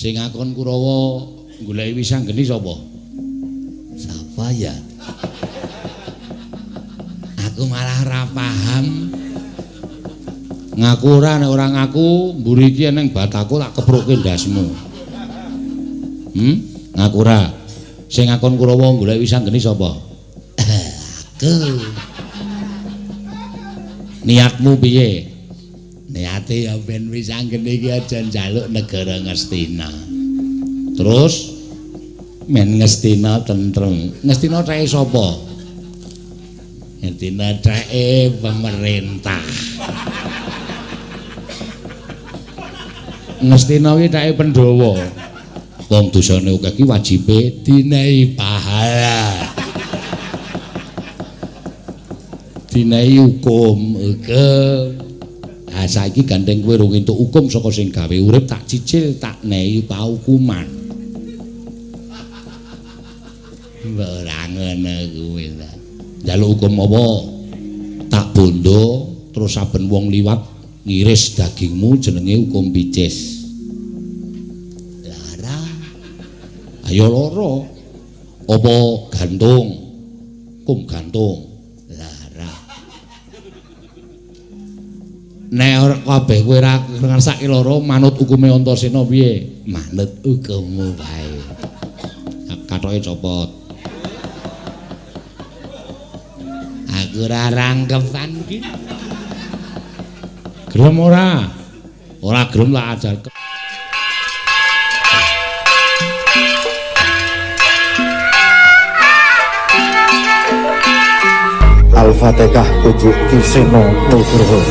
Sing ngakon Kurawa goleki Wisanggeni sapa? Sapa ya? Aku malah ora paham. Ngaku ora, nek ora ngaku mburi iki eneng bataku tak keprukke ndasmu. Ngaku ora. Sing ngakon Kurawa goleki Wisanggeni sapa? Aku. Niatmu piye? Niate ya ben Wisanggeni iki aja njaluk negara Ngastina. Terus men Ngastina tentrem. Ngastina ceke sapa? Ngastina ceke pemerintah. Ngastina iki ceke Pandhawa. Wong dosane akeh iki wajibe dinehi pahala. Dinehi hukum. Hukum. Ha saiki gandeng kowe rung entuk hukum saka sing gawe urip tak cicil tak nehi paukuman. Ora ngono kuwi ta. Njaluk hukum apa? Tak bondo terus saben wong liwat ngiris dagingmu jenenge hukum picis. Lara. Ayo lara. Apa gantung? Hukum gantung. Lara. Nek ora kabeh kowe ora ngersake lara manut hukume Antasena piye? Manut hukummu wae. Kathoke copot. Aku ora rangkepan iki. Gelem ora? Ora gelem tak ajar. Al-Fatihah Pujuk Kiseno Nugroho.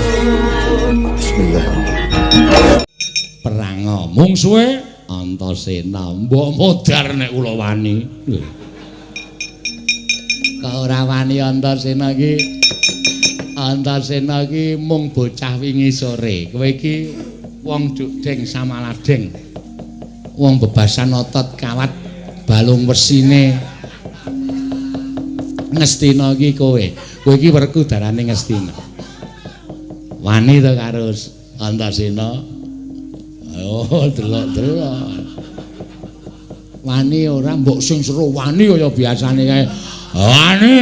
Bismillahirrahmanirrahim. Perang mungsuhe Antasena. Mbok modar nek kula wani. Kok ora wani Antasena iki? Antasena iki mung bocah wingi sore. Kowe iki wong jukdeng samaladeng. Wong bebasan otot kawat balung wesine. Ngastina iki kowe. Kowe iki werku darane Ngastina. Wani to karo Antasena? Oh, delok-delok. Wani ora mbok sing seru wani kaya biasane kae. Wani.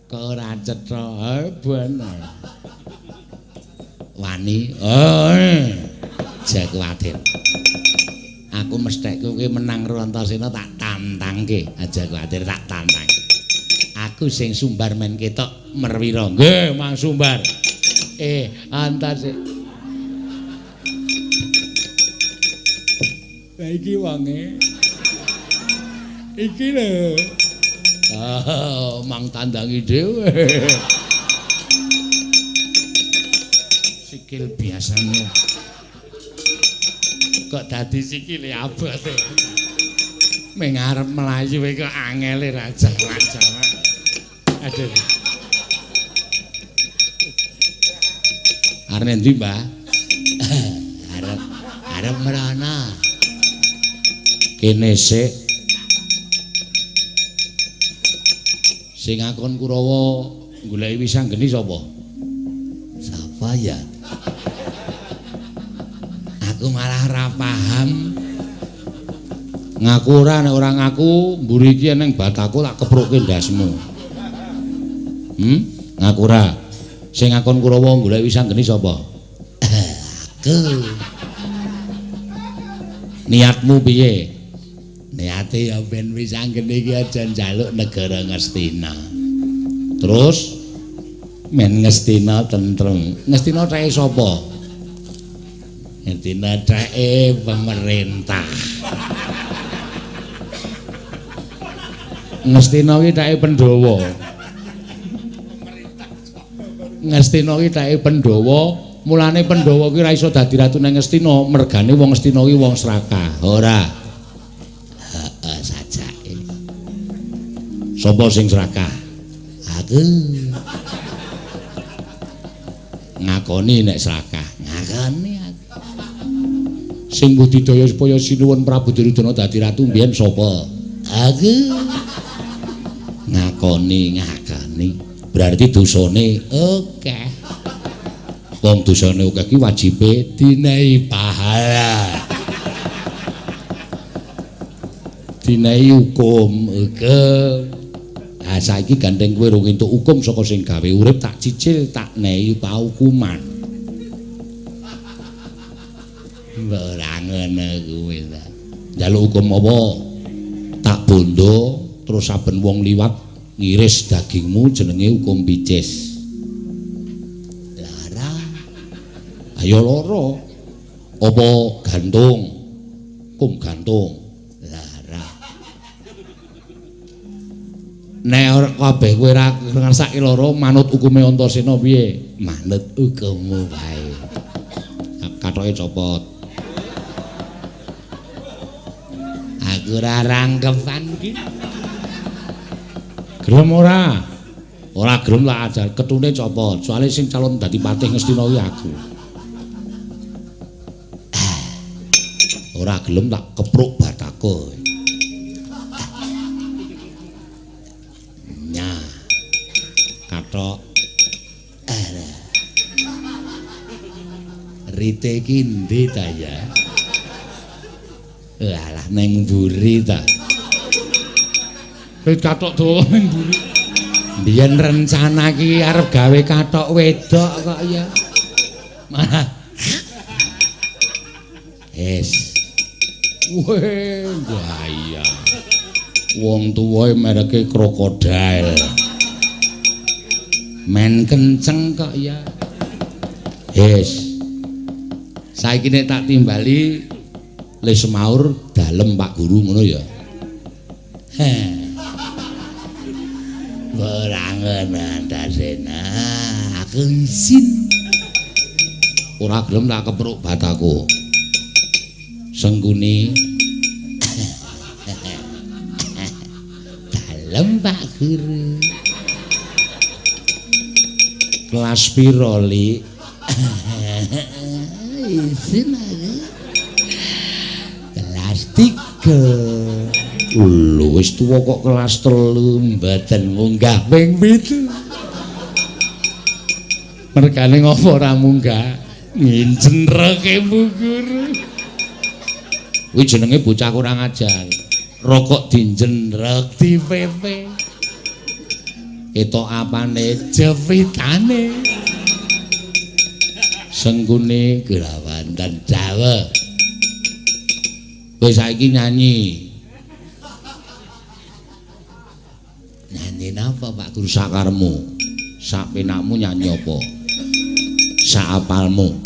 Kok ora cetha? Ben. Wani. Aja kuwatir. Aku mesthek kowe menang karo Antasena tak tantangke. Aja kuwatir tak tantang. Aku sing sumbar men ketok merwira. Nggih, Mang Sumbar. Antasena. Lah iki wonge. Iki lho. Ah, mang tandangi dhewe. Sikil biasane. Kok dadi sikile abot e. Ming arep mlayu kok angele ra jawa-jawa. Aduh. Arep endi, Mbah? Arep mrana. Kene sik. Sing ngakon Kurawa goleki Wisanggeni sapa? Sapa ya? Aku malah ora paham. Ngaku ora, nek ora ngaku mburi iki eneng bataku tak keprukke ndasmu. Ngaku ora. Sing ngakon Kurawa goleki Wisanggeni sapa? Aku. Niatmu piye? Niate ya ben Wisanggeni iki aja njaluk negara Ngastina. Terus men Ngastina tentrem. Ngastina ceke sapa? Ngastina ceke pemerintah. Ngastina iki ceke Pandhawa. Ngastina iki ceke Pandhawa. Mulane Pandhawa ki ora iso dadi ratu nang Ngastina, mergane wong Ngastina ki wong srakah. Ora. Heeh, sajake. Sapa sing srakah? Aku. Ngakoni nek srakah. Ngakoni aku. Sing budidaya supaya Sinuwun Prabu Duryudana dadi ratu mbiyen sapa? Aku. Ngakoni, ngakoni. Berarti dosane akeh. Wong dosane akeh ki wajibe dinehi pahala. Dinehi hukum. Hukum. Ha saiki gandeng kowe rung entuk hukum saka sing gawe urip tak cicil tak nehi paukuman. Ora ngono kuwi ta. Njaluk hukum apa? Tak bondo terus saben wong liwat ngiris dagingmu jenenge hukum picis. Lara. Ayo lara. Apa gantung? Hukum gantung. Lara. Nek ora kabeh kowe ora ngersake lara manut hukume Antasena piye? Manut hukummu wae. Kathoke copot. Aku ora rangkepan iki. Gelem ora? Ora gelem tak ajar ketune copot. Soale sing calon dadi patih Ngastina kuwi aku. Ora gelem tak kepruk batako. Nyah. Kathok. Rite iki endi ta ya? Alah ning mburi ta. Wis kathok dawa ning mburi. Biyen rencana iki arep gawe kathok wedok kok ya. Malah es. Weh, bahaya. Wong tuwa mereke krokodil. Men kenceng kok ya. Es. Saiki nek tak timbali le semaur dalem Pak Guru ngono ya. Heh. Ora ngono Antasena, aku izin. Ora gelem tak kepruk bataku. Sengkuni. Dalem Pak Guru. Kelas piro, Li? Izin aku. Kelas 3. Lho wis tuwa kok kelas 3 mboten munggah ping 7. Mergane ngopo ora munggah? Ngincenreke Bu Guru. Kuwi jenenge bocah kurang ajar. Rokok dinjenrek dipepe. Ketok apane jepitane. Sengkune Grawantan Jawa. Kowe saiki nyanyi. Nyanyi napa Pak Guru sakarmu? Sak penakmu nyanyi apa? Sak apalmu.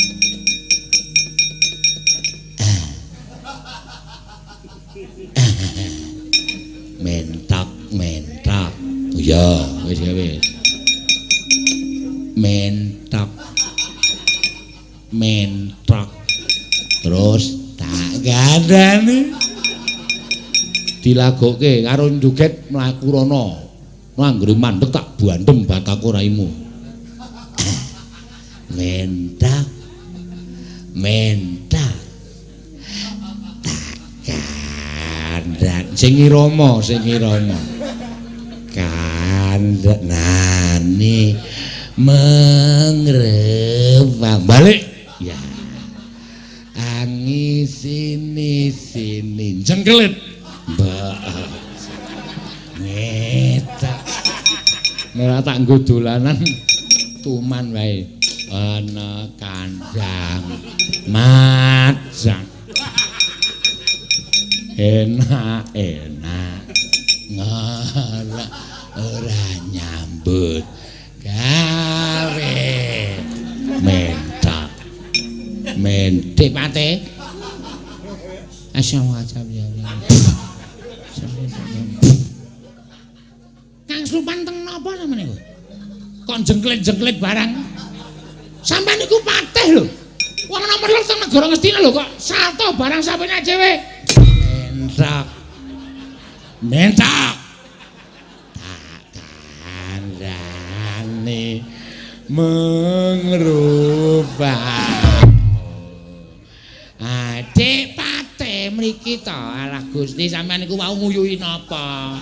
Mentak, mentak. Ya, wis ya wis. Mentak. Mentak. Terus tak gandani. Dilagokke karo joget mlaku rono. Anggere mandeg tak bandem batako raimu. Mentak. Mentak. Tak kandhan. Sing irama, sing irama. Kandhanane mengrewang. Balik. Ya. Angi sini sini jengkelit. Mbak. Ngetak. Nek tak nggo dolanan tuman wae. Ana kandang majang. Enak enak. Ora ora nyambut gawe. Mentak. Mentik pate. Asyam-asyam ya. Kang Slupan teng napa sampeyan niku? Kok jengklit-jengklit barang. Sampeyan niku patih lho. Wong nomor loro teng negara Ngastina lho kok salto barang sampeyan dhewe. Mentak. Mentak. Tak kandhane mengrubah. Adik pate mriki to. Alah Gusti sampeyan niku wau nguyuhi napa?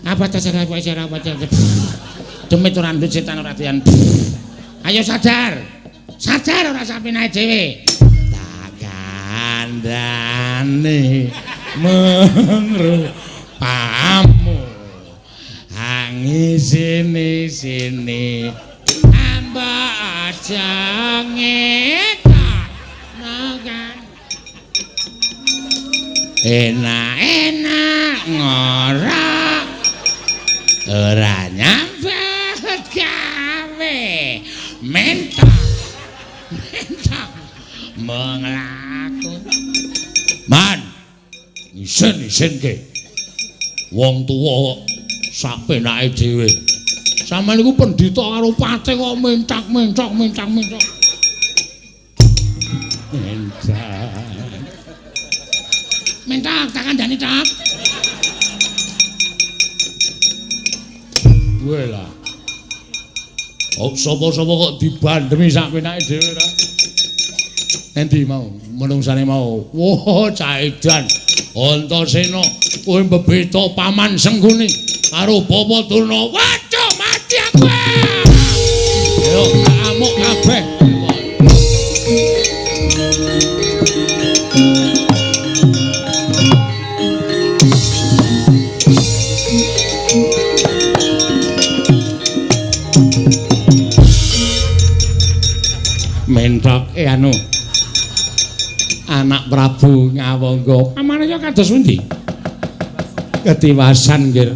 Apa cara cara apa demit ora ndut setan ora doyan. Ayo sadar. Sadar ora sampeyan dhewe. Tak Kandhane mengrupamu hangi sini sini amba aja ngekak enak-enak ngorak ora nyambut gawe mentak mentak menglaku man isin-isin ke wong tuwa sapenake dhewe sampeyan niku pendhita karo patih kok mentak-mentok mentak-mentok mentak mentak tak kandhani tak kowe lah kok sapa-sapa kok dibandemi sapenake dhewe ra endi mau menungsane mau wah cah edan Antasena kowe mbebeta paman Sengkuni karo Bapa Durna waduh mati aku ayo amuk kabeh. Mentok anu anak Prabu Ngawangga pamane kados pundi ketiwasan nggih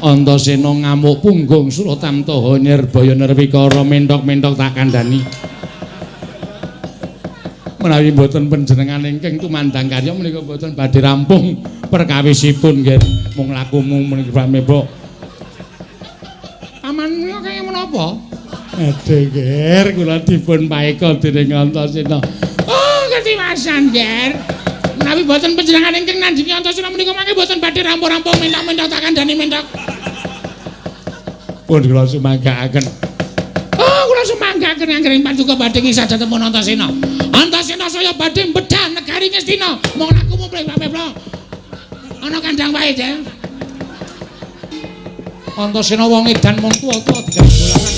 Antasena ngamuk punggung Suratamtaha Nirbaya Nirwikara mentok-mentok tak kandhani menawi mboten panjenengan ingkang tumandang karya menika mboten badhe rampung perkawisipun nggih mung lakumu menika pamebok paman menika kaya menapa aduh nggih kula dipun paeka dening Antasena. Oh ketiwasan nggih menawi mboten panjenengan ingkang nandhingi Antasena menika mangke mboten badhe rampung-rampung mentok-mentok tak kandhani mentok. Pun kula sumanggaaken. Oh kula sumanggaaken anggere paduka badhe ngisah tetepun Antasena. Antasena saya badhe bedah negari Ngastina. Mung lakumu plek-plek. Ana kandhang wae, Jeng. Antasena wong edan mung tuwa-tuwa digawe dolanan.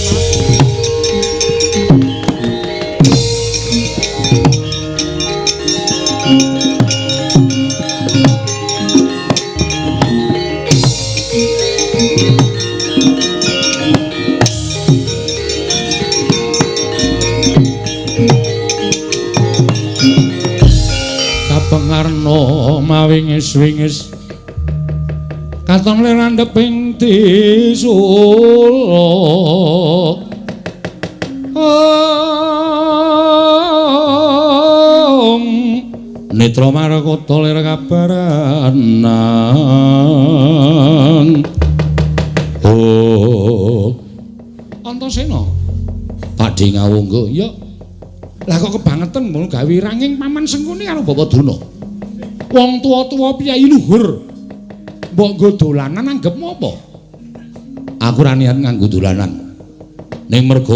Kapengarna mawingis-wingis katon lir andheping disuluk netra marakata lir kabaranan oh Antasena Pakdhe Ngawangga ya lah kok kebangetan ngono gawe ranging paman Sengkuni karo Bapak Durna. Wong tuwa-tuwa piyayi luhur. Mbok nggo dolanan anggepmu apa? Aku ora niat nganggo dolanan. Ning merga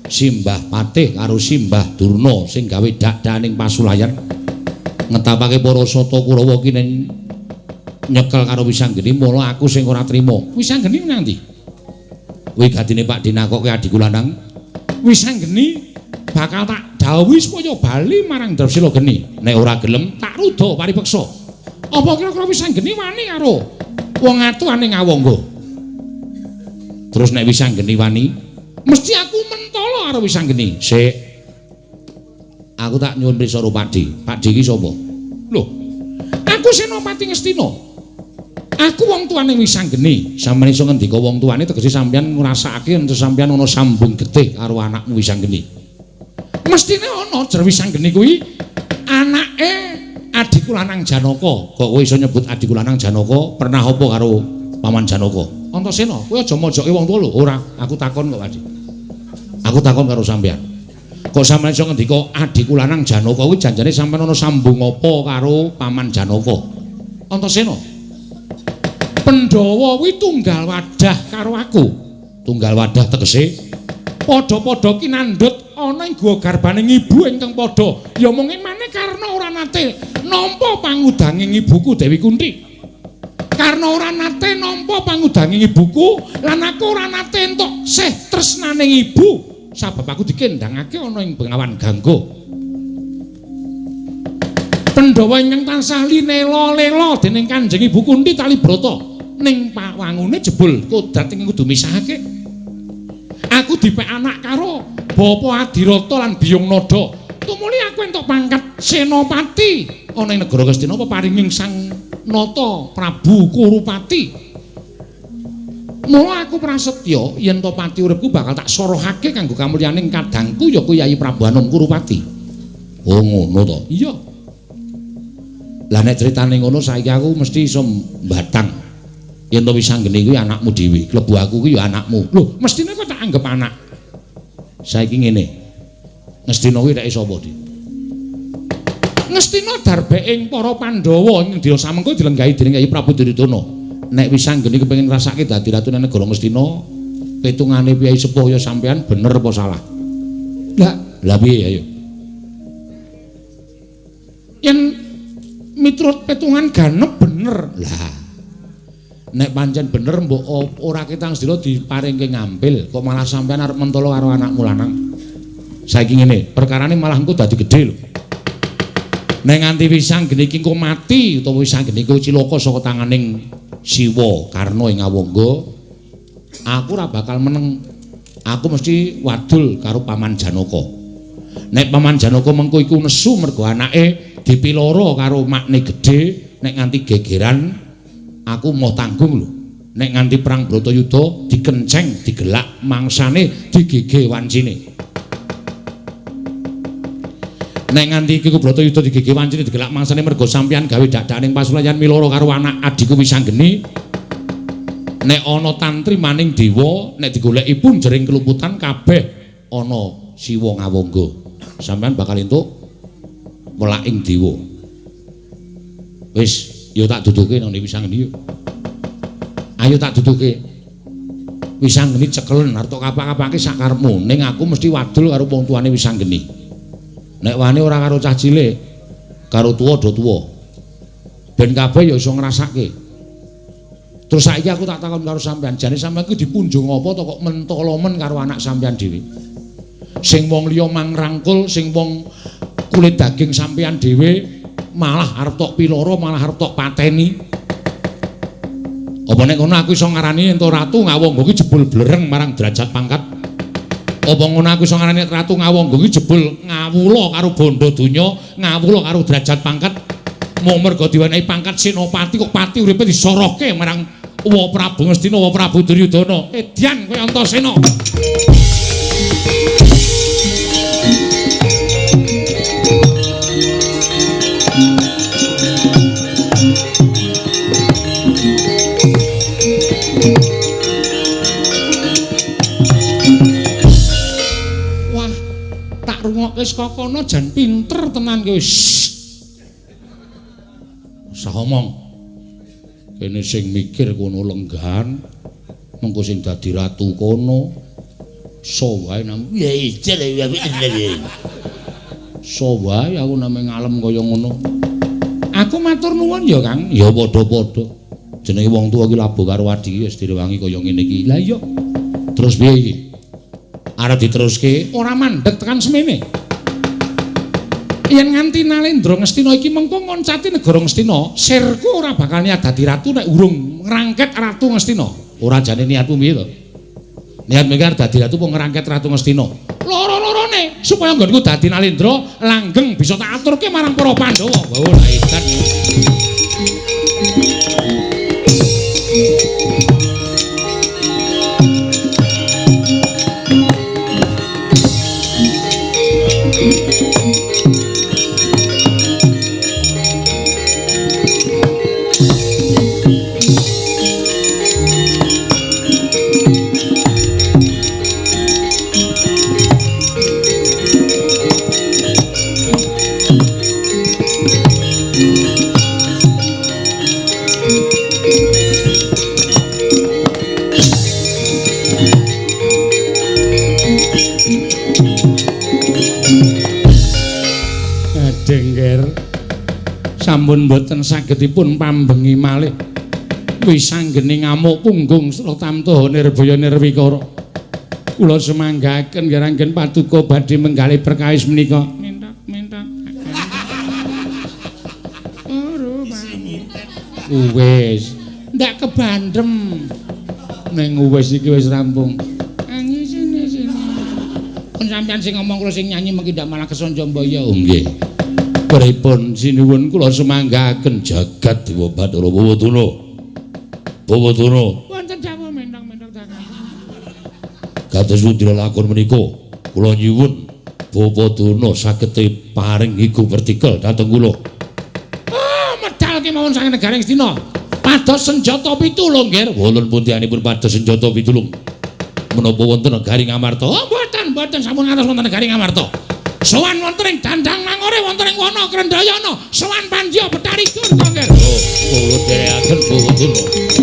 Simbah Patih karo Simbah Durna sing gawe dakdaning pasulayan ngetapake para sata Kurawa ki ning nyekel karo Wisanggeni mula aku sing ora trima. Wisanggeni nang ndi? Wigatine Pakdhe nakokke adhiku lanang. Wisanggeni bakal tak dawuhi supaya bali marang Drapsila Geni. Nek ora gelem tak ruda paripeksa. Apa kira-kira Wisanggeni wani karo wong atuane Ngawangga? Terus nek Wisanggeni wani, mesti aku mentala karo Wisanggeni. Sik. Aku tak nyuwun prisa karo Pakdhe. Pakdhe iki sapa? Lho. Aku Senopati Ngastina. Aku wong tuane Wisanggeni. Sampeyan iso ngendika wong tuane tegese sampeyan ngrasakake yen sampeyan ana sambung getih karo anakmu Wisanggeni. Mestine ana jer Wisanggeni kuwi anake adhiku lanang Janaka. Kok kowe iso nyebut adhiku lanang Janaka? Pernah apa karo paman Janaka? Antasena, kowe aja mojoke wong tuwa lho. Ora, aku takon kok, Pakdhe. Aku takon karo sampeyan. Kok sampeyan iso ngendika adhiku lanang Janaka kuwi janjane sampeyan ana sambung apa karo paman Janaka? Antasena. Pandhawa kuwi tunggal wadah karo aku. Tunggal wadah tegese padha-padha kinandhut ana ing guwa garbaning ibu ingkang padha. Ya mung emane karna ora nate nampa pangudanging ibuku Dewi Kunti. Karna ora nate nampa pangudanging ibuku lan aku ora nate entuk sih tresnaning ibu sabab aku dikendhangake ana ing Bengawan Gangga. Pandhawa ingkang tansah linela-lela dening Kanjeng Ibu Kunti Talibrata ning pawangune jebul kodrat ingkang kudu misahake. Aku dipek anak karo Bapa Adirata lan Biyung Nada. Tumuli aku entuk pangkat senopati ana ing negara Ngastina peparinging Sang Nata Prabu Kurupati. Mula aku prasetya yen to pati uripku bakal tak sorohake kanggo kamulyaning kadangku ya kuwi Yayi Prabu Anom Kurupati. Oh ngono to. Iya. Lah nek critane ngono saiki aku mesti iso mbatang. Yen to Wisanggeni kuwi anakmu dhewe, klebu aku kuwi ya anakmu. Lho, mestine kowe tak anggap anak. Saiki ngene. Ngastina kuwi reke sapa, Dik? Ngastina darbeking para Pandhawa ing dina samengko dilenggahi dening Yayi Prabu Duryudana. Nek Wisanggeni kepengin ngrasake dadi ratu nang negara Ngastina, pitungane piyai sepuh ya sampean bener apa salah? Lah, lah piye ayo? Yen miturut pitungan ganep bener. Lah, nek pancen bener mbok ora ketang sedina diparingke ngampil, kok malah sampean arep mentolo karo anakmu lanang. Saiki ngene, perkarane malah engko dadi gedhe lho. Nek nganti Wisanggeni iki engko mati utawa Wisanggeni engko cilaka saka tanganing Siwa Karna ing Awangga, aku ora bakal meneng. Aku mesti wadul karo Paman Janaka. Nek Paman Janaka mengko iku nesu mergo anake dipiloro karo makne gedhe, nek nganti gegeran aku mau tanggung lho. Nek nganti perang Bratayuda dikenceng, digelak mangsane, digege wancine. Nek nganti iki Bratayuda digege wancine digelak mangsane mergo sampeyan gawe dadakning pasulayan miloro karo anak adhiku Wisanggeni. Nek ana tantri maning dewa, nek digoleki punjering keluputan kabeh ana Siwa Ngawangga. Sampeyan bakal entuk welaking dewa. Wis, ya tak duduke nang Wisanggeni yo. Ayo tak duduke. Wisanggeni cekelen arep tok kapak-kapake sak karepmu, ning aku mesti wadul karo wong tuane Wisanggeni. Nek wani ora karo cah cilik, karo tuwa do tuwa. Ben kabeh ya iso ngrasake. Terus saiki aku tak takon karo sampean, jane sampean ku dipunjung apa to kok mentolo men karo anak sampean dhewe? Sing wong liya mangrangkul, sing wong kulit daging sampean dhewe malah arep tok piloro, malah arep tok pateni. Apa nek ngono aku iso ngarani ento ratu Ngawangga ki jebul blereng marang derajat pangkat? Apa ngono aku iso ngarani ratu Ngawangga ki jebul ngawula karo bondo donya, ngawula karo derajat pangkat? Mung mergo diwenehi pangkat senopati kok pati uripe disorohke marang Wa Prabu Ngastina, Wa Prabu Duryudana. Edyan kowe Antasena. Wah, tak rungokke saka kono jan pinter tenan kowe. Usah omong. Kene sing mikir kono lenggahan, mengko sing dadi ratu kono. So wae nang so wae aku name ngalem kaya ngono. Aku matur nuwun ya, Kang. Ya padha-padha. Jenenge wong tuwa iki labuh karo adi wis direwangi kaya ngene iki. Lah iya. Terus piye iki? Arep diteruske ora mandeg tekan semene. Yen nganti Nalendra Ngastina iki mengko ngoncati negara Ngastina, sirku ora bakal niat dadi ratu nek urung ngrangket Ratu Ngastina. Ora jane niatmu piye to? Niat mikir dadi ratu apa ngrangket Ratu Ngastina? Loro-lorone supaya nggonku dadi Nalendra langgeng bisa tak aturke marang para Pandhawa. Oh, lah edan. Sampun boten sagedipun pambengi malih. Wisanggeni ngamuk punggung Sratamtaha Nirbaya Nirwikara. Kula semanggaken nggih paduka badhe menggalih perkawis menika. Mintak mintak. Wis, ndak kebandem. Ning wis iki wis rampung. Angi sini sini. Pun sampean sing ngomong kula sing nyanyi mengki ndak malah kesonjo mbaya. Oh nggih. Pripun sinuwun kula semanggaken jagat Dewa Bathara Bawadana. Bawadana. Wonten dawuh mentong-mentong tangan. Kados pundi lakon menika? Kula nyuwun Bawadana saged paring iku vertikal dhateng kula. Ah, medal kemawon saking negara Ngastina. Pados senjata pitulung, Nger. Wonten pundianipun pados senjata pitulung? Menapa wonten negari Ngamarta? Oh, mboten, mboten sampun ngantos wonten negari Ngamarta. Sowan wonten ing Dandang Mangore wonten ing Wana Krendayana, sowan Pandya Bethari Durga, Nger. Oh, kula dherekaken Bawadana. Oh.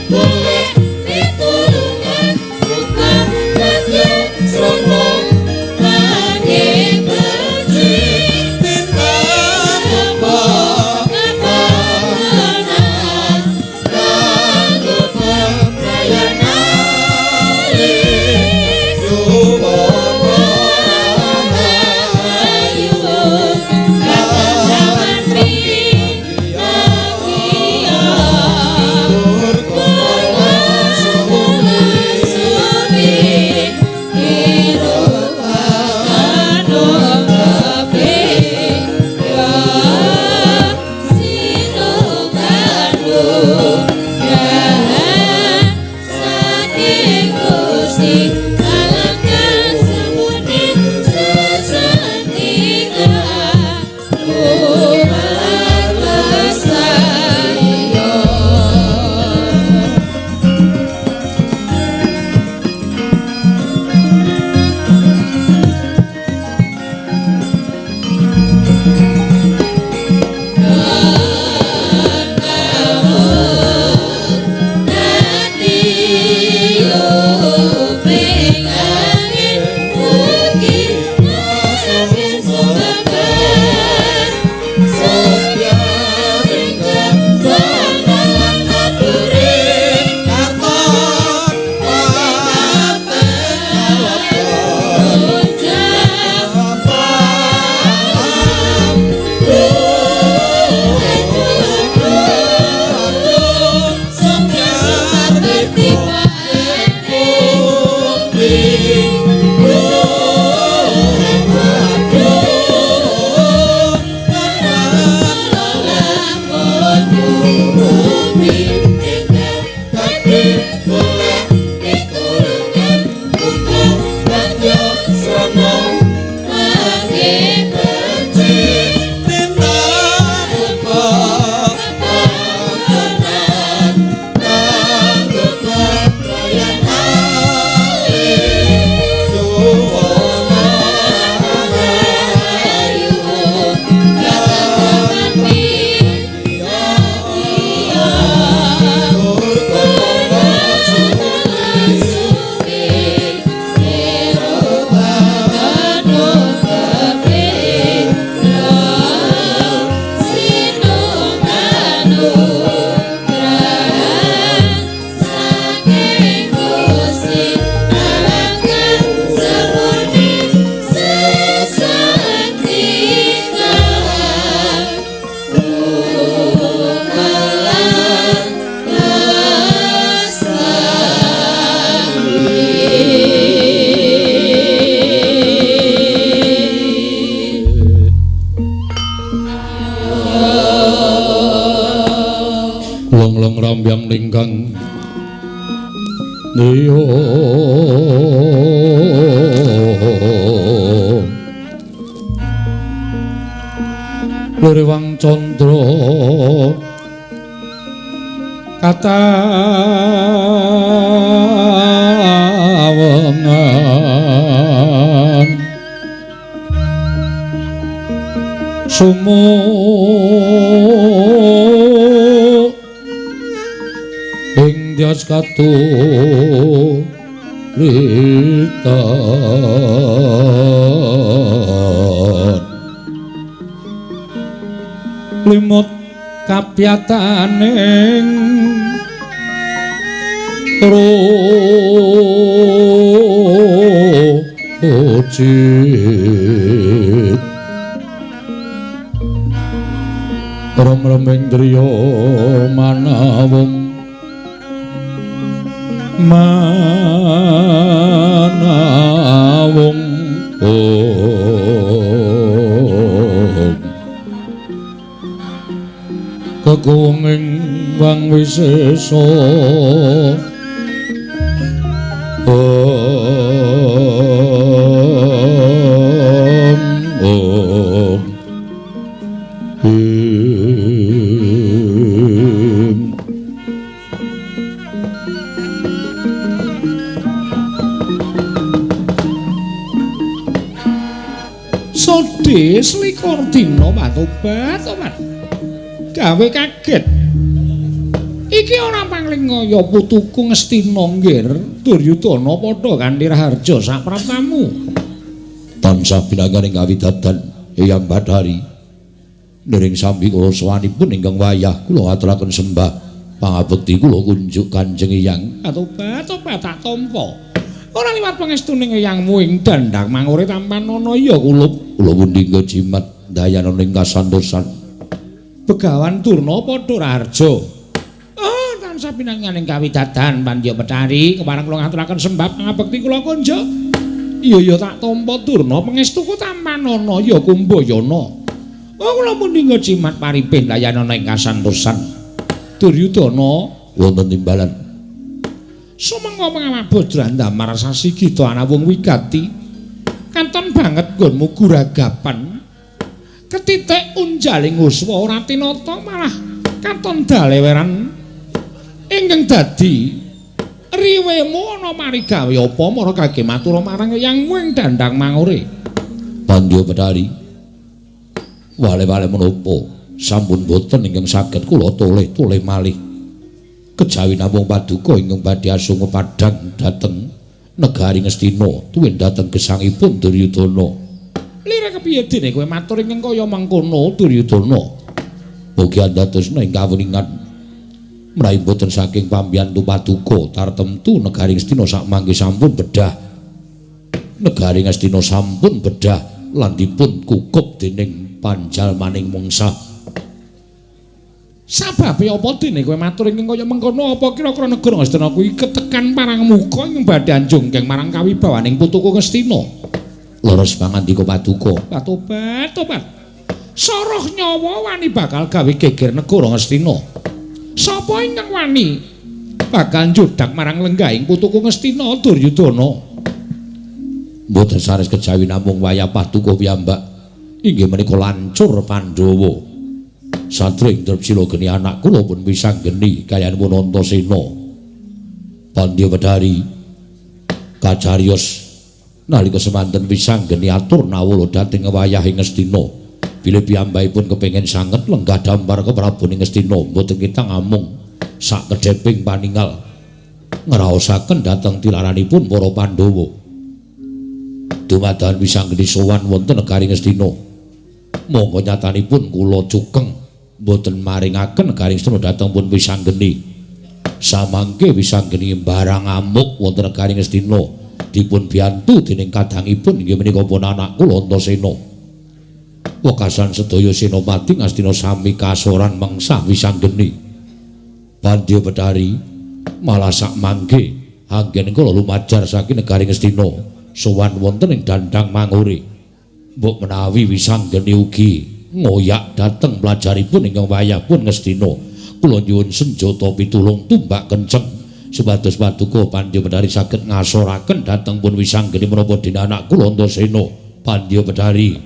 golek pitulungan muga bagya srana kangge becik Tindak apa kapanan kanggo peprayan alis Suwana rahayu kataman pinagiya Durga sumi Katon paten Long-long rambyang lingkang niyo Lurewang candra katawengan sumu ing dyas katulitan limut kapyataning rucit rom-roming driya manawung manawung kekuwunging wang wisesa om om him. Sodhe selikur dina matobat, tobat. Gawe kaget. Iki ora pangling kaya putuku Ngastina nggir Duryudana padha kanthi raharja sapraptamu. Tansah pinanganing kawidadan Eyang Bathari. Nering sambi kula sowanipun ingkang wayah kula aturaken sembah pangabekti kula kunjuk Kanjeng Eyang. Atobat-tobat tak tampa. Ora liwat pangestuning eyangmu ing dandang mangure tampanana ya kulup. Kula pundi jimat dayana ing kasantosan. Begawan Durna padha raharja. Oh, tansah pinanganing kawidadan Pandya Bathari kepareng kula ngaturaken sembah pangabekti kula kunjuk. Iya ya tak tampa Durna pangestuku tampanana ya Kumbayana. Oh kula pundi jimat paripin layanana ing kasantosan. Duryudana wonten timbalan. Sumangga pangawak Badrandamar sasi gita anawung wigati. Katon banget nggonmu guragapan. Ketitik unjaling uswa ora tinata malah katon daleweran ingkang dadi riwemu ana marigawe apa mara kage matur marang eyangmu ing dandang mangure. Pandya Bathari wale-wale menapa sampun boten ingkang saged kula toleh-toleh malih. Kejawi namung paduka ingkang badhe asung padhang dhateng negari Ngastina tuwin dhateng gesangipun Duryudana. Lire kepiye dene kowe matur ingkang kaya mangkono Duryudana? Mugi andadosna ing kawuningan mraih boten saking pambiyantu paduka tartemtu negari Ngastina sakmangke sampun bedah. Negari Ngastina sampun bedah lan dipun kukup dening panjalmaning mungsa. Sababe apa dene kowe matur ingkang kaya mengkono? Apa kira-kira negara Ngastina kuwi ketekan parang muka ing badhe anjunggeng marang kawibawaning putuku Ngastina? Leres pangandika paduka. Tobat, tobat. Soroh nyawa wani bakal gawe geger negara Ngastina. Sapa ingkang wani bakal njudak marang lenggahing putuku Ngastina Duryudana? Mboten sanes kejawi namung wayah paduka piyambak inggih menika lancur Pandhawa. Satring Drepsila geni anak kula pun wisanggeni kaliyan pun Antasena. Pandya Bathari kacariyos nalika semanten wisanggeni atur nawala dhateng wayahing Ngastina. Bilih piyambakipun kepengin sanget lenggah dampar ke Prabu Ngastina mboten kita ngamung sak kedheping paningal ngraosaken dhateng tilaranipun para Pandhawa. Dumadakan wisanggeni sowan wonten negari Ngastina. Monggo nyatanipun kula cukeng mboten maringaken negari Ngastina dhateng pun wisanggeni. Samangke wisanggeni barang amuk wonten negari Ngastina dipun biyantu dening kadangipun inggih menika pun anak kula Antasena. Wekasan sedaya senopati Ngastina sami kasoran mengsah wisanggeni. Pandya Bathari malah sakmangke anggen kula lumajar saking negari Ngastina sowan wonten ing dandang mangure. Mbok menawi wisanggeni ugi ngoyak dhateng pelajaripun ingkang wayah pun Ngastina. Kula nyuwun senjata pitulung tumbak kenceng supados paduka Pandya Bathari saged ngasoraken dhateng pun wisanggeni menapa dene anak kula Antasena. Pandya Bathari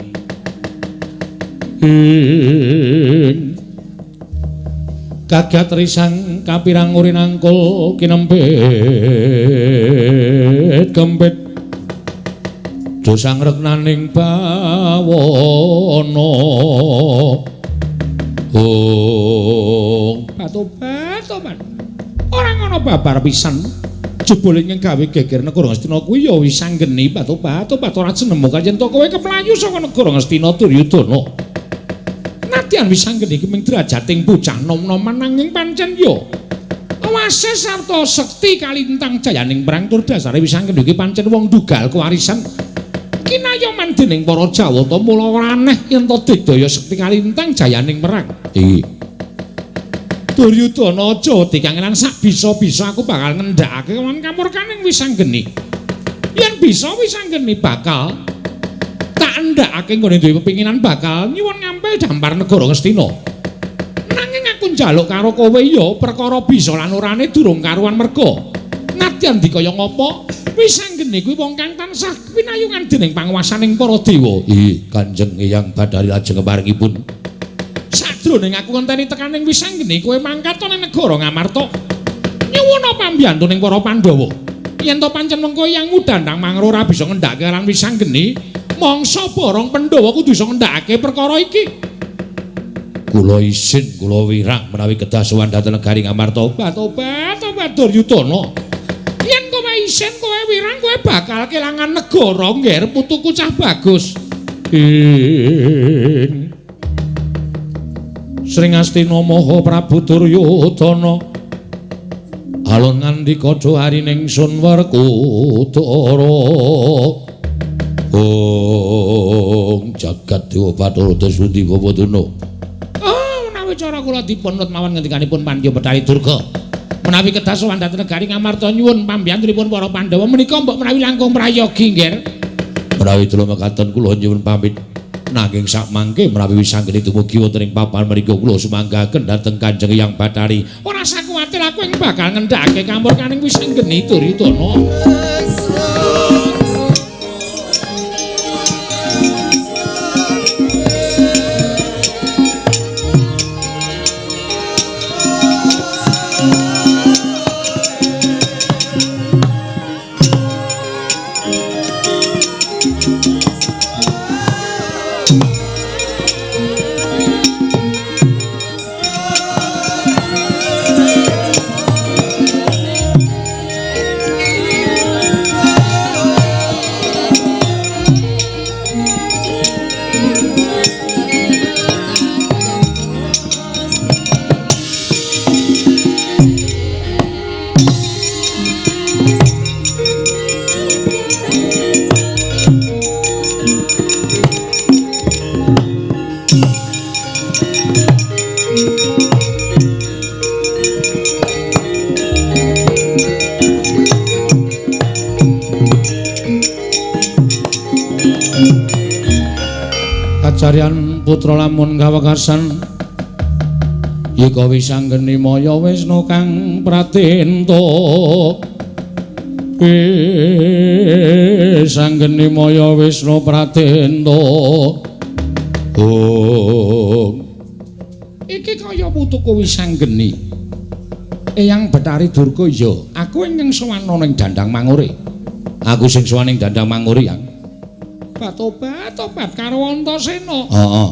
ing kagat risang kapirang uri nangkul kinempit kempit dosang reknaning bawana. Oh, patobat, tobat. Ora ngono babar pisan. Jebule ing gawe geger negara Ngastina kuwi ya wis anggeni patobat, tobat ora jenemu kayen to kowe keplayu saka negara Ngastina Duryudana. Nadyan wis anggeni iki ming derajating bocah nom-noman nanging pancen ya awase sarta sekti kalintang jayaning perang tur dasare wis anggeni iki pancen wong dugal kewarisan. Kinayoman dening para Jawata mula ora aneh yen to digdaya sekti kalintang jayaning perang. Iki Duryudana aja dikangenan sak bisa-bisa aku bakal ngendhakake lan kamurkaning wisanggeni. Yen bisa wisanggeni bakal tak endhakake nggone duwe pepinginan bakal nyuwun ngampil dampar negara Ngastina. Nanging aku njaluk karo kowe ya perkara bisa lan orane durung karuan merga. Nadyan dikaya ngapa wisanggeni kuwi wong kang tansah pinayungan dening panguwasaning para dewa. Ih, Kanjeng Eyang Bathari lajeng keparingipun. Sajroning aku ngenteni tekaning wisanggeni kowe mangkat ana negara Ngamarta. Nyuwuna pambiyantu ning para Pandhawa. Yen to pancen mengko yang mudandang mangro ora bisa ngendhake lan wisanggeni, mangsa borong Pandhawa kudu iso ngendhakake perkara iki. Kula isin kula wirang menawi kedah sowan dhateng negari Ngamarta. Tobat tobat Duryudana. Yen kowe isin kowe wirang kowe bakal kelangan negara ngger putuku cah bagus. Ing Sring Astina Maha Prabu Duryudana alon ngandika harining sun Werkudara. Ong jagat dewa Bathara Dasundi Bapadana. Oh, menawi cara kula dipun nut mawon ngendikanipun Pandya Bathari Durga. Menawi kedah sowan dhateng negari Ngamarta nyuwun pambiyantunipun para Pandhawa menika mbok menawi langkung prayogi nggih. Menawi dalu mekaten kula nyuwun pamit. Nanging sakmangke menawi wisanggeni dumugi wonten ing papan mriku kula sumanggaken dhateng Kanjeng Hyang Bathari. Ora usah kuwatir aku ing bakal ngendhakake kamurkaning wisanggeni Duryudana. Kacarian putra lamun kawekasan yeka wisanggeni maya Wisnu kang pratenta. Wisanggeni maya Wisnu pratenta. Oh. Iki kaya putuku Wisanggeni. Eyang Bathari Durga ya, aku ingkang sowan ana ing Dandang Mangure. Aku sing sowan ing Dandang Mangure, Yang. Tobat tobat karo Antasena. Heeh.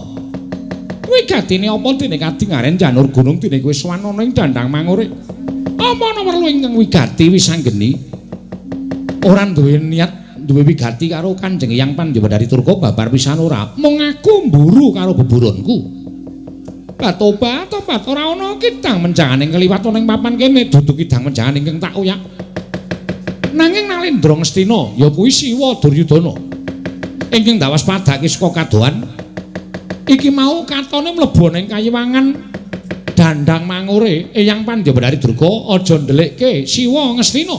Wigatine apa dene kadingaren janur gunung dene kowe sowan ana ing Dandang Mangure. Apa ana perlu ingkang wigati Wisanggeni? Ora duwe niat duwe wigati karo Kanjeng Hyang Pandya Bathari Durga babar pisan ora. Mung aku mburu karo beburonku. Tobat tobat ora ana kidang menjangan ing kliwat ana ing papan kene dudu kidang menjangan ingkang tak oyak. Nanging Nalendra Ngastina ya kuwi Siwa Duryudana. Ingkang dawas padake saka kadohan iki mau katone mlebu ning kayiwangan Dandang Mangure. Eyang Pandya Bathari Durga aja ndelikke Siwa Ngastina.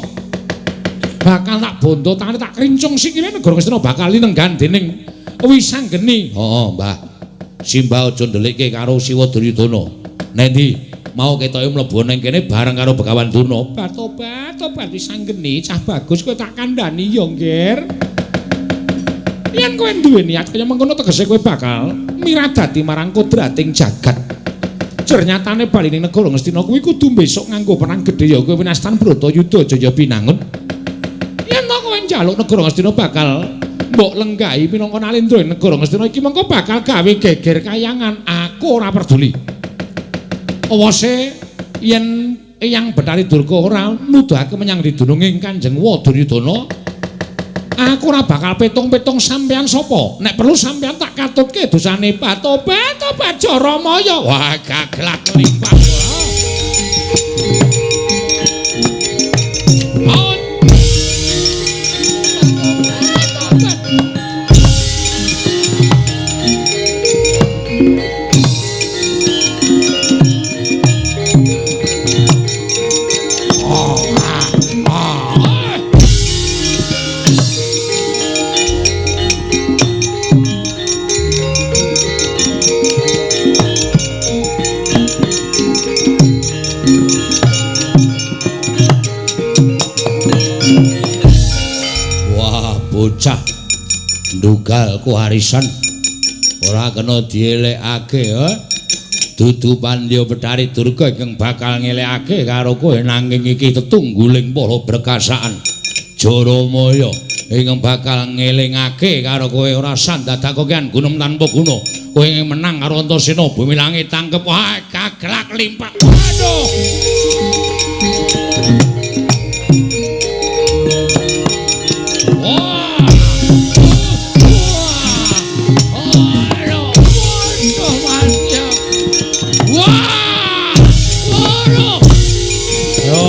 Bakal tak bondo tangane tak krincung sikile negara Ngastina bakal linenggan dening Wisanggeni. Heeh, Mbah. Simbah aja ndelikke karo Siwa Duryudana. Nendi mau ketoke mlebu ning kene bareng karo Begawan Durna. Tobat tobat Wisanggeni cah bagus kowe tak kandhani ya, Ngger. Yen kowe duwe niat kaya mengkono tegese kowe bakal miradati marang kodrating jagat. Jernyatane bali ning negara Ngastina kuwi kudu besok nganggo perang gedhe ya kowe winastan Bratayuda Jaya Binangun. Yen to kowe njaluk negara Ngastina bakal mbok lenggahi minangka Nalendra ing negara Ngastina iki mengko bakal gawe geger kayangan. Aku ora peduli. Awase yen Eyang Bathari Durga ora nuduhake menyang ridununging Kanjeng Duryudana, aku ora bakal petung-petung sampean sapa. Nek perlu sampean tak katutke dosane. Tobat tobat Jaramaya. Wah, gaglak limpah. Bocah ndugal kuwarisan ora kena dielekake ha. Dudu Pandya Bathari Durga ingkang bakal ngelekake karo kowe nanging iki tetungguling para berkasaan. Jaramaya ingkang bakal ngelingake karo kowe ora sandadak kokean gunung tanpa guna. Kowe menang karo Antasena bumi langit tangkep. Wah, gaglak limpak. Aduh. Wah. Aduh. Waduh, mati. Wah. Waduh. Yo.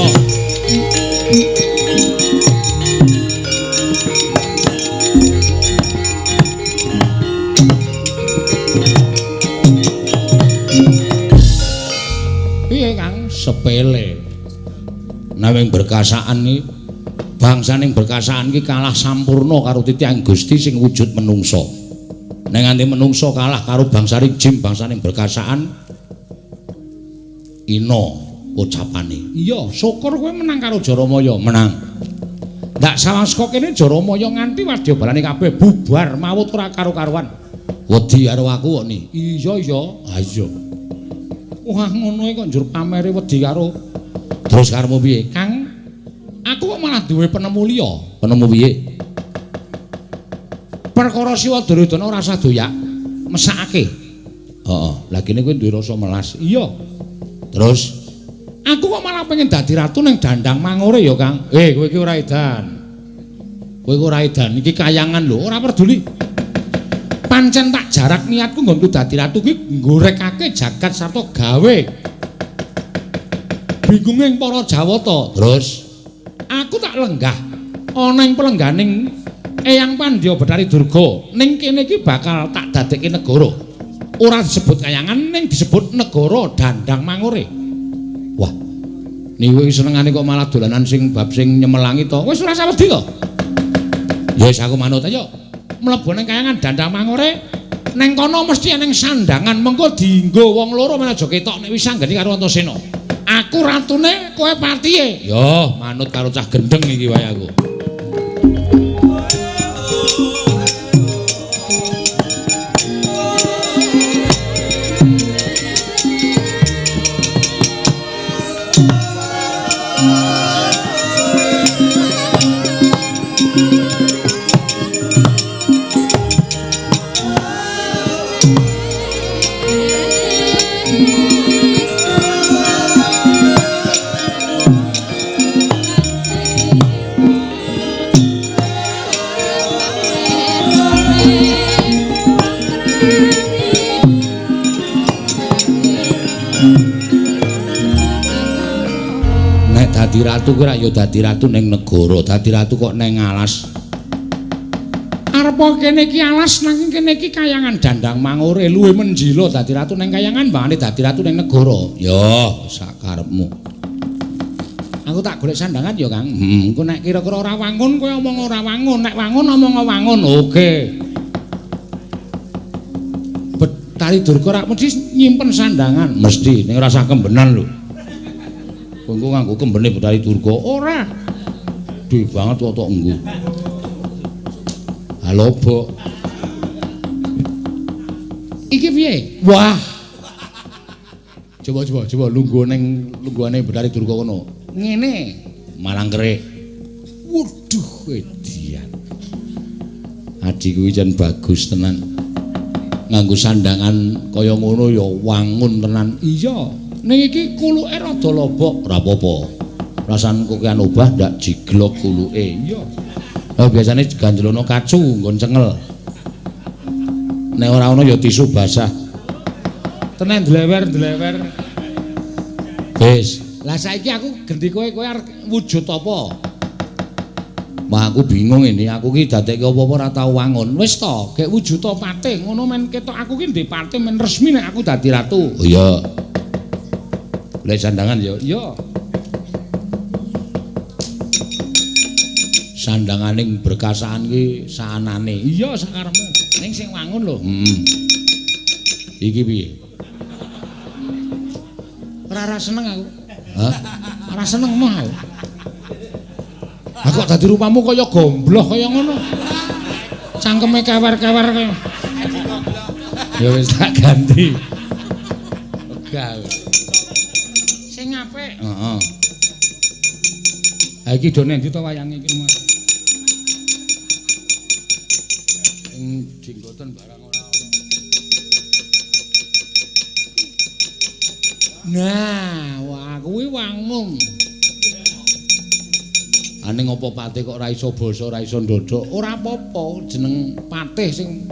Piye Kang? Sepele. Nanging berkasaan iki bangsaning berkasaan iki kalah sampurna karo titiyang Gusti sing wujud menungsa. Nek nganti menungsa kalah karo bangsaning jim bangsaning berkasaan ina ucapane. Iya, syukur kowe menang karo Jaramaya, menang. Ndak sawang saka kene Jaramaya nganti wadyabalane kabeh bubar mawut ora karo-karuan. Wedi karo aku kok ni. Iya iya, ha iya. Wah ngono kok njur pamere wedi karo. Terus karepmu piye? Kang, aku kok malah duwe penemu liya. Penemu piye? Perkara Siwa Duryudana ora usah doyak, mesakake. Heeh, lha kene kowe duwe rasa melas. Iya. Terus aku kok malah pengen dadi ratu ning Dandang Mangore ya, Kang. Kowe iki ora edan. Kowe iki ora edan, iki kayangan lho, ora peduli. Pancen tak jarak niatku nggonku dadi ratu ki nggorekake jagat sarta gawe bingunging para Jawata. Terus aku tak lenggah ana ing pelengganing Eyang Pandya Bathari Durga. Ning kene iki bakal tak dadekke negara. Ora disebut kayangan ning disebut negara Dandang Mangore. Wah. Niku iki senengane kok malah dolanan sing bab sing nyemelangi to. Wis ora usah wedi to. Ya wis aku manut ayo. Mlebu ning kayangan Dandang Mangore, neng kono mesti eneng sandangan mengko dienggo wong loro men aja ketok nek wis anggene karo Antasena. Aku ratune, kowe patihe. Yo, manut karo cah gendeng iki wae aku. Dadi ratu kuwi ra ya dadi ratu ning negara, dadi ratu kok ning alas. Arepa kene iki alas nanging kene iki kayangan Dandang Mangore luwih menjila dadi ratu ning kayangan mbangane dadi ratu ning negara. Ya, sakarepmu. Aku tak golek sandangan ya, Kang. Engko nek kira-kira ora wangun kowe omong ora wangun, nek wangun omong wangun. Oke. Bathari Durga rak mesti nyimpen sandangan, mesti ning ora usah kembenan lho. Engko nganggo kembene Bathari Durga ora. Gedhe banget kok tok engko. Halo, Bok. Iki piye? Wah. Coba lungguh ning lungguhane Bathari Durga kono. Ngene, malang kerik. Waduh, edian. Adi kuwi jan bagus tenan. Nganggo sandangan kaya ngono ya wangun tenan. Iya. Ning iki kuluke rada lobok, ora apa-apa. Rasan kokean obah ndak jiglok kuluke. Iya. Lah biasane ganjelono kacu nggon cengel. Nek ora ana ya tisu basah. Tenen dlewer-dlewer. Wis. Lah saiki aku gendi kowe, kowe arep wujud apa? Wah, aku bingung ini, aku ki dadekke apa-apa ora tau wangun. Wis to, gek wujud patih ngono men ketok aku ki ndek patih men resmi nek aku dadi ratu. Oh iya. Golek sandangan ya. Iya. Sandanganing berkasaan ki saanane. Iya sakarepmu. Ning sing wangun lho. Heeh. Iki piye? Ora seneng aku. Hah? Ora seneng mah aku. Aku kok dadi rupamu kaya gombloh kaya ngono. Cangkeme kewer-kewer kaya. Ya wis tak ganti. Wegah. Sing apik. Heeh. Ha iki do nek ndi to wayange iki Mas? Sing jenggoten barang ora ana. Nah, wah kuwi wangun. Ane ngopo patih kok ora iso basa, ora iso ndodhok? Ora apa-apa, jeneng patih sing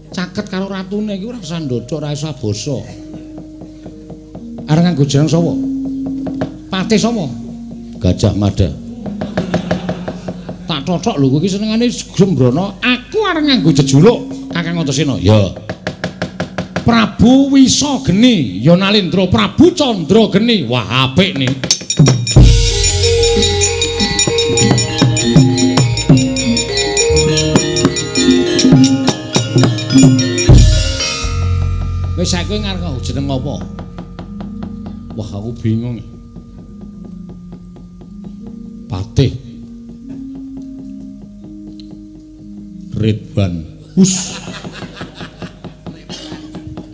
caket karo ratune iki ora usah ndodhok, ora usah basa. Arep nganggo jeneng sapa? Patih sapa? Gajah Mada. Tak tothok lho kowe iki senengane Sembrono, aku arep nganggo jejuluk Kakang Antasena. Ya. Prabu Wisageni, ya Nalendra Prabu Candrageni. Wah, apik nih. Wis saiki ngarep jeneng apa? Wah, aku bingung. Patih Ridwan. Hus.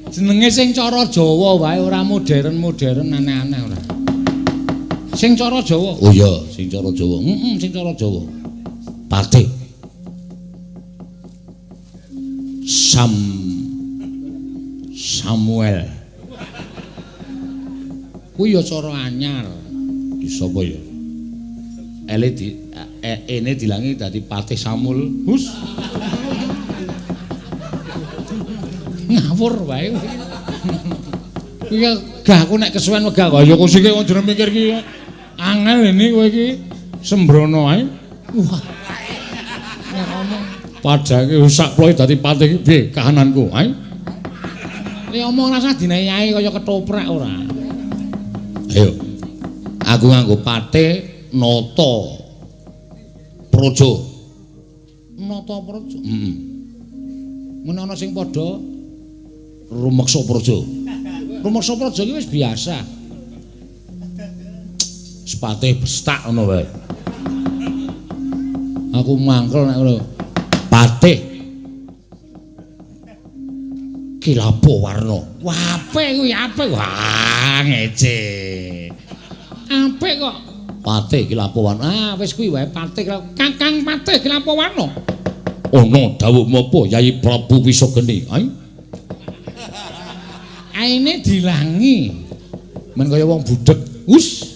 Jenenge sing cara Jawa wae ora modern-modern aneh-aneh ora. Sing cara Jawa. Oh iya, sing cara Jawa. Heeh, sing cara Jawa. Patih Samuel. Kuwi ya cara anyar. Ki sapa ya? Ele di ene dilangi dadi Patih Samul. Hus. Ngawur wae. Kuwi gah aku nek kesuwen wegah kaya kok sik kok jeneng mikir ki angel ini kowe iki sembrono ae. Wah. Nek ngomong padake sak ploe dadi patih iki piye kahananku ae. Nek omong rasah dinehi ae kaya ketoprak ora. Ayo. Aku nganggo patih Nata Praja. Nata Praja. Heeh. Mun ana sing padha rumeksa praja. Rumeksa praja iki wis biasa. Sepatih bestak ngono wae. Aku mangkel nek ngono. Patih Kilapo Warna. Wah, apik kuwi, apik. Wah, ngece. Apik kok. Patih Kilapo Warna. Ah, wis kuwi wae Patih Kakang Patih Kilapo Warna. Ana dawuh menapa Yayi Prabu Wisageni? Ayo. Aine dilangi. Men kaya wong budheg. Hus.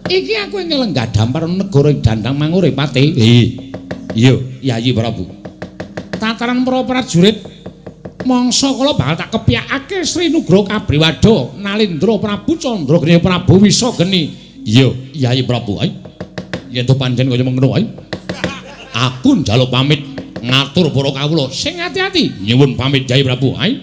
Iki aku ing lenggah dampar negara ing Dandang Mangure Patih. Iya, Yayi Prabu. Tataran para prajurit mangsa kala bakal tak kepyakake Sri Nugroho Kabriwada Nalendra Prabu Candrageni Prabu Wisageni. Iya, Yayi Prabu. Ayo. Yen to pancen kaya mengkono ae. Aku njaluk pamit ngatur para kawula sing ati-ati. Nyuwun pamit Yayi Prabu. Ayo.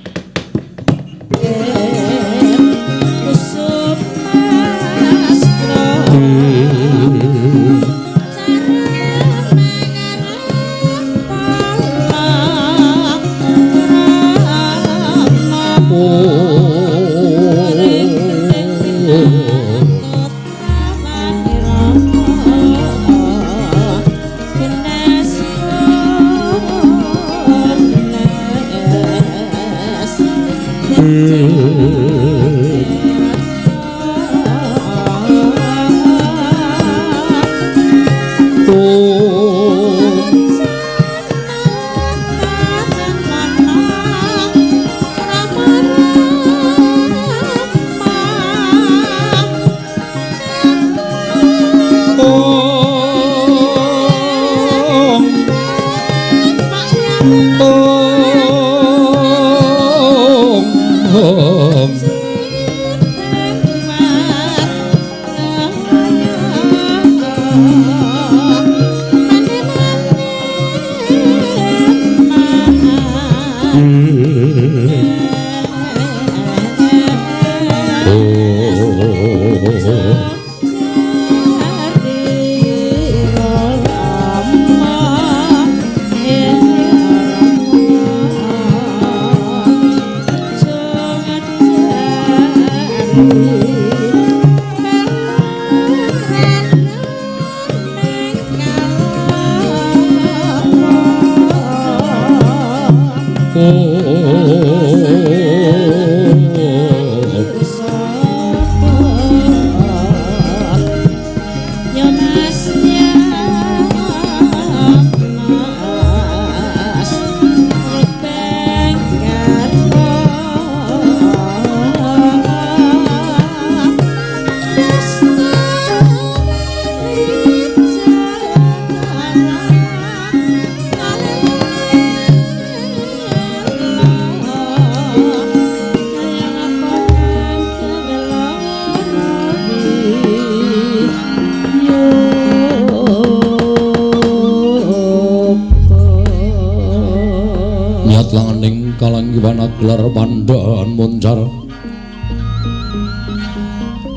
Miyat langening kalanggiwan aglar pandhan moncar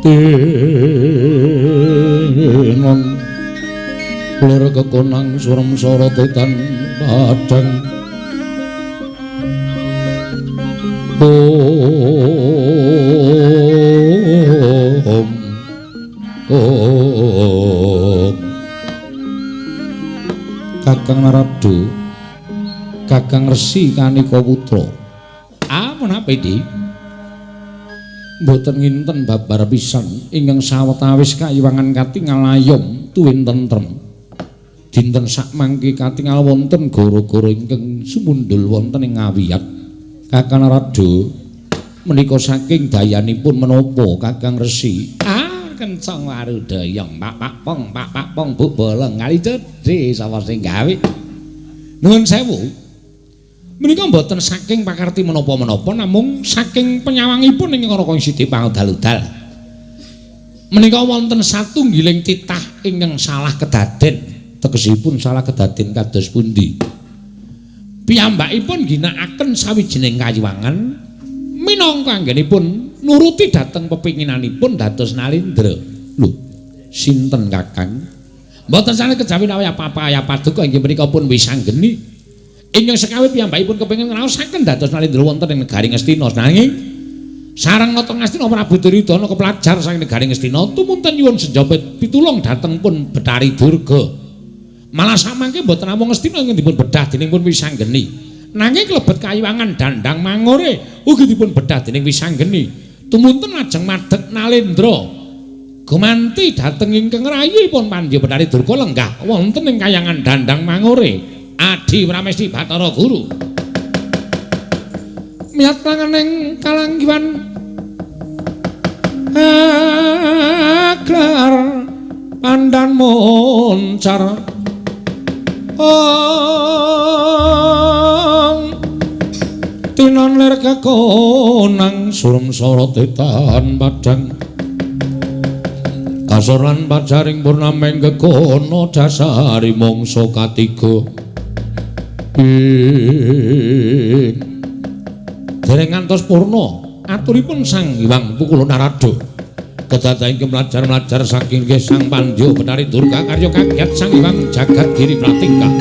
tinon lir kekonang surem sorote tan padhang. Om Om Kakang Narada, Kakang Resi Kanika Putra. Ah, menapa iki? Mboten nginten babar pisan ingkang sawetawis kayiwangan katingal ayom tuwin tentrem. Dinten sakmangke katingal wonten gara-gara ingkang sumundhul wonten ing ngawiyat. Kakang Narada menika saking dayanipun menapa Kakang Resi? Ah, kencang warudayang pak pong pak pong bu bolong kali cedhe sapa sing gawe. Nuwun sewu. Menika mboten saking pakarti menapa-menapa namung saking penyawangipun ing Raka Sidi Pangudal-udal. Menika wonten satunggiling titah ingkang salah kedaden. Tegesipun salah kedaden kados pundi? Piyambakipun ginakaken sawijining kayiwangan minangka anggenipun nuruti dhateng pepinginanipun dados Nalindra. Lho, sinten Kakang? Mboten sanes kejawi nawi apa-apa ya paduka inggih menika pun wisanggeni. Ingkang sekawit piyambakipun kepengin ngraosaken dados Nalindra wonten ing negari Ngastina. Nanging sareng nata Ngastina Prabu Duryudana kepelajar saking negari Ngastina tumunten nyuwun senjata pitulung dhateng pun Bathari Durga. Malah samangke mboten namung Ngastina ingkang dipun bedah dening pun wisanggeni. Nanging klebet kayiwangan dandang mangore ugi dipun bedah dening wisanggeni. Tumunten lajeng madheg Nalindra gumanti dhateng ingkang rayipun Pandya Bathari Durga lenggah wonten ing kayangan dandang mangore. Adi Pramesti Bathara Guru. Miyat langening kalanggiwan aglar pandan moncar. Ong tinon lir kekonang surem sorote tan padhang kasor lan pajaring purnameng kekono dasari mangsa katiga. Ing dereng ngantos purna aturipun Sang Hyang Pukula Narada kedadaing kemlajar-mlajar saking Sang Pandya Bathari Durga karya kagiat Sang Hyang Jagat Giri Pratingkah.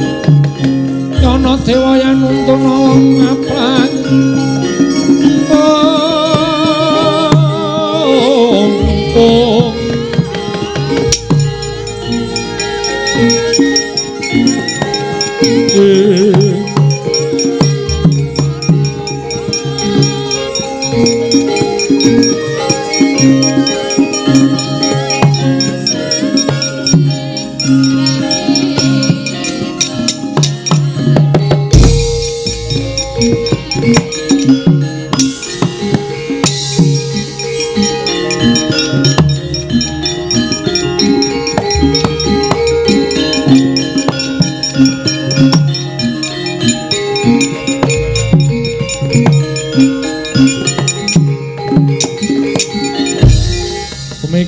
Yana dewa yanuntuna ngaplang. Om Om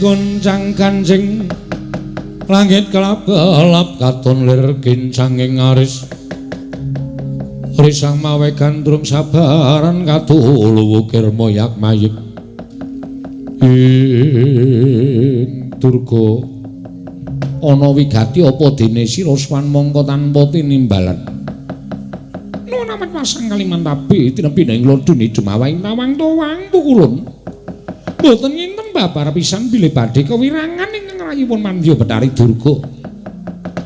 Goncang kancing langit kelap-kelap katon lir kincanging aris risang mawe gandrung sabaran katulu wukir moyak mayik. Ing Durga ana wigati apa dene sira sowan mangka tanpa tinimbalan. Nuwun amat pasang kalimantabi tinepi ing lodune jumawaing tawang towang pukulun. Mboten nginten babar pisan bilih badhe kewirangan ingkang rayipun Mandya Bathari Durga.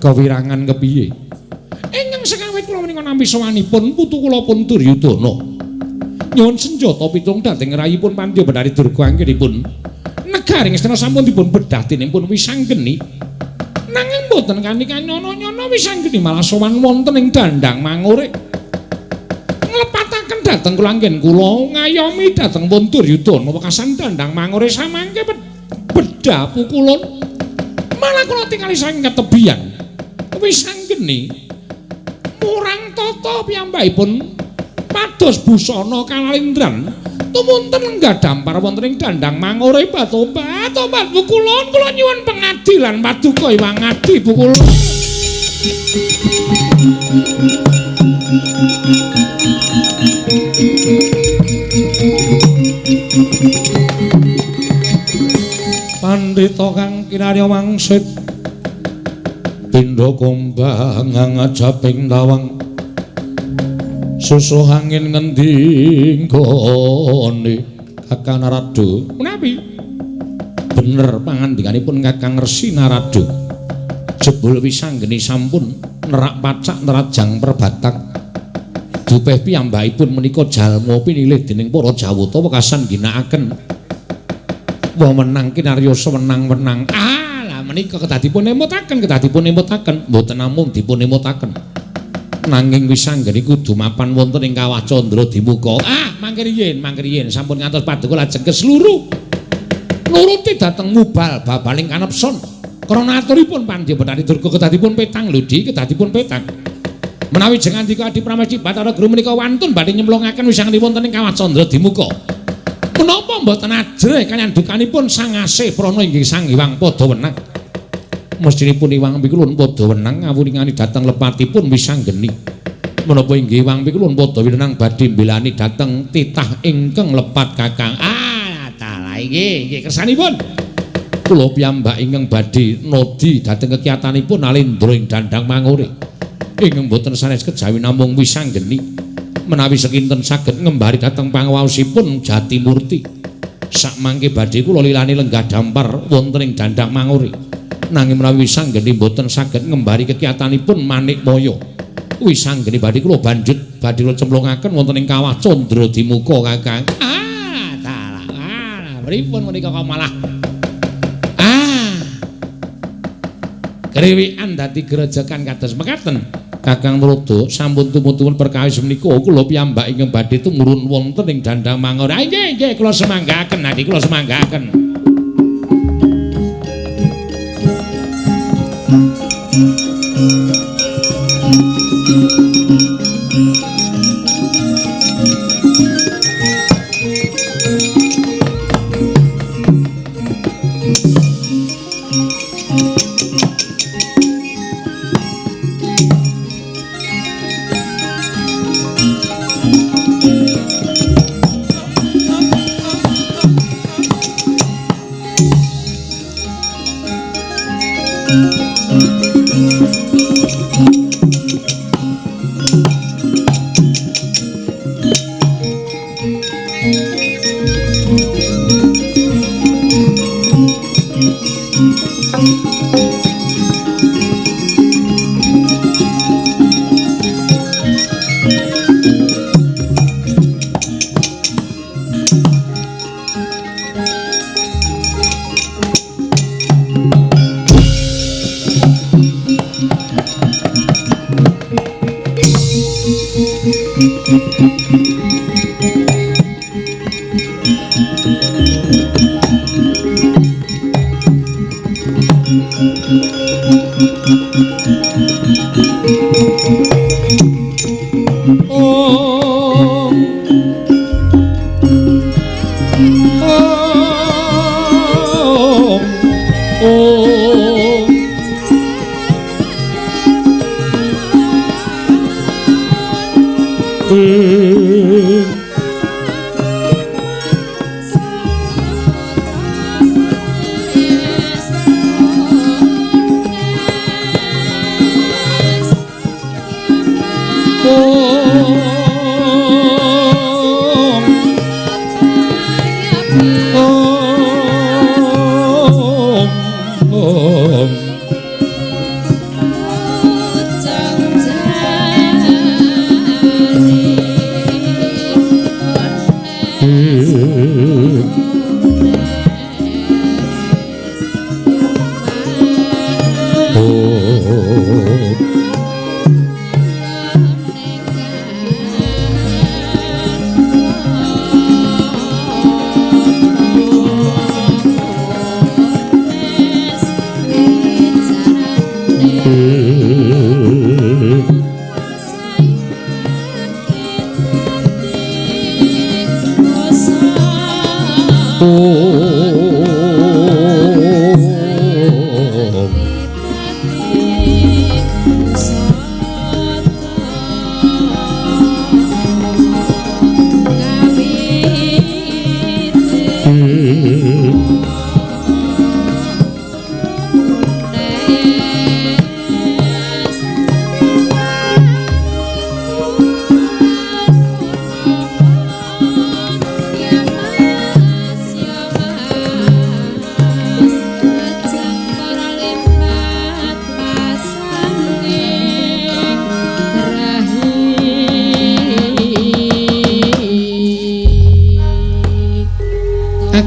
Kewirangan kepiye? Ingkang sekawit kula menika nampi sowanipun putu kula pun Duryudana. Nyuwun senjata pitung dhateng rayipun Pandya Bathari Durga anggenipun negari Ngastina sampun dipun bedah dening pun wisanggeni. Nanging mboten kanthi nyono-nyono wisanggeni malah sowan wonten ing dandang mangure. Nglepataken dhateng kula anggen kula ngayomi dhateng pun Duryudana wekasan dandang mangure samangke bedah pukulun. Malah kula tingali saking ketebian wisanggeni murang tata piyambakipun pados busana kalalindran tumunten lenggah dampar wonten ing dandang mangure batobat pukulun. Kula nyuwun pengadilan paduka Hyang Adi pukulun. Pandhita kang kinarya wangsit pindha kumbang ngajaping tawang susuh angin ngendi nggone Kakang Narada. Menawi bener pangandikanipun Kakang Resi Narada, jebul wisanggeni sampun nerak pacak nerajang perbatang. Dupeh piyambakipun menika jalma pinilih dening para Jawata wekasan ginakaken wewenang kinarya sewenang-wenang. Ah, lah menika kedah dipun emutaken, kedah dipun emutaken, mboten namung dipun emutaken. Nanging wisanggeni kudu mapan wonten ing Kawah Candra Dimuka. Ah, mangke riyin, mangke riyin sampun ngantos paduka lajeng kesluru. Nuruti dhateng mubal babaling kanepson. Krana aturipun Pandya Bathari Durga kedah dipun petang lho, Di, kedah dipun petang. Menawi jeng andika Adi Pramesti Bathara Guru menika wantun badhe nyemplungaken wisanggeni wonten ing Kawah Candra Dimuka. Menapa mboten ajrih kaliyan dukanipun Sang Asih prana inggih Sang Hyang Padha Wenang. Mestinipun Iwang Pikulun padha wenang ngawuringani dhateng lepatipun wisanggeni. Menapa inggih Iwang Pikulun padha wenang badhe mbelani dhateng titah ingkang lepat Kakang. Ah, dalah inggih, inggih kersanipun. Kula piyambak ingkang badhe nodi dhateng kekiyatanipun Alendra ing Dandang Mangure. Ingkang boten sanes kejawi namung wisanggeni. Menawi sekinten saged ngembari dhateng pangawaosipun Jatimurti. Sakmangke badhe kula lilani lenggah dampar wonten ing Dandang Mangure. Nanging menawi wisanggeni boten saged ngembari kekiyatanipun Manikmaya, wisanggeni badhe kula banjut badhe kula cemplungaken wonten ing Kawah Candra Dimuka Kakang. Ah, dalah. Ah, pripun menika kok malah ah kriwikan dadi grojogan kados mekaten. Kakang Narada sampun tumut-tumut perkawis menika kula piyambak ingkang badhe tumurun wonten ing Dandang Mangure. Ah, nggih, nggih kula semanggaken, niki kula semanggaken.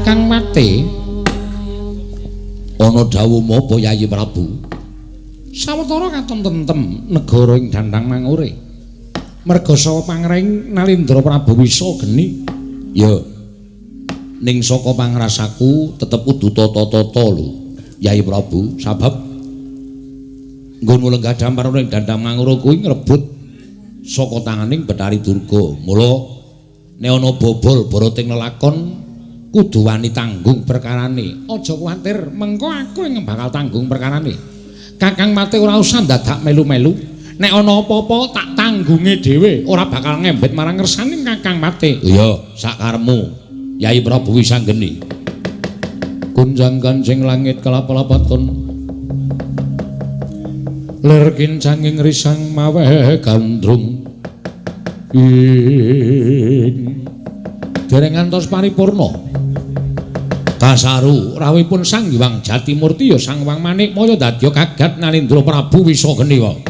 Kakang Mate, ana dawuh apa Yayi Prabu? Sawetara katon tentem negara ing Dandang Mangure. Merga saka pangreng Nalindra Prabu Wisageni. Ya. Ning saka pangrasaku tetep kudu tata-tata lho, Yayi Prabu, sabab nggonmu lenggah dampar ing Dandang Mangure kuwi ngrebut saka tanganing Bathari Durga. Mula nek ana bobol barating lelakon kudu wani tanggung perkarane. Aja kuwatir, mengko aku ing bakal tanggung perkarane. Kakang Mate ora usah dadak melu-melu. Nek ana apa-apa tak tanggunge dhewe, ora bakal ngembet marang ngersaning Kakang Mate. Iya, sakaremu Yayi Prabu Wisanggeni. Kunjang kancing langit kelap-lapaton. Lir kincanging risang maweh gandrung. Ing dereng ngantos paripurna. Kasaru rawuhipun Sang Hyang Jatimurti ya Sang Hyang Manikmaya dadya kagat Nalindra Prabu Wisageni wae.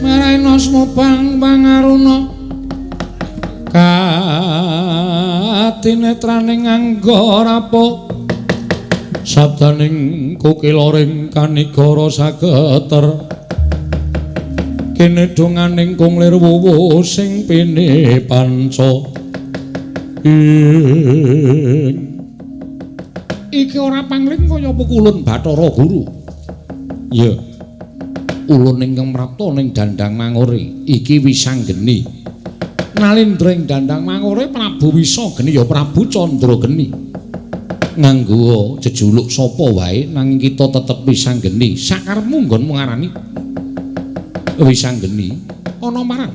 Maraina smobang pangaruna katinetraning angga rapa sabdaning kukilaring kanigara sageter kene donganing kung lir wuwu sing pini panca. Iki ora pangling kaya pukulun Bathara Guru. Ya. Ulun ingkang prapta ning Dandang Mangure iki Wisanggeni. Nalindra ing Dandang Mangure Prabu Wisageni ya Prabu Candrageni. Nganggo jejuluk sapa wae nanging kita tetep Wisanggeni. Sakarepmu nggonmu ngarani Wisanggeni ana marang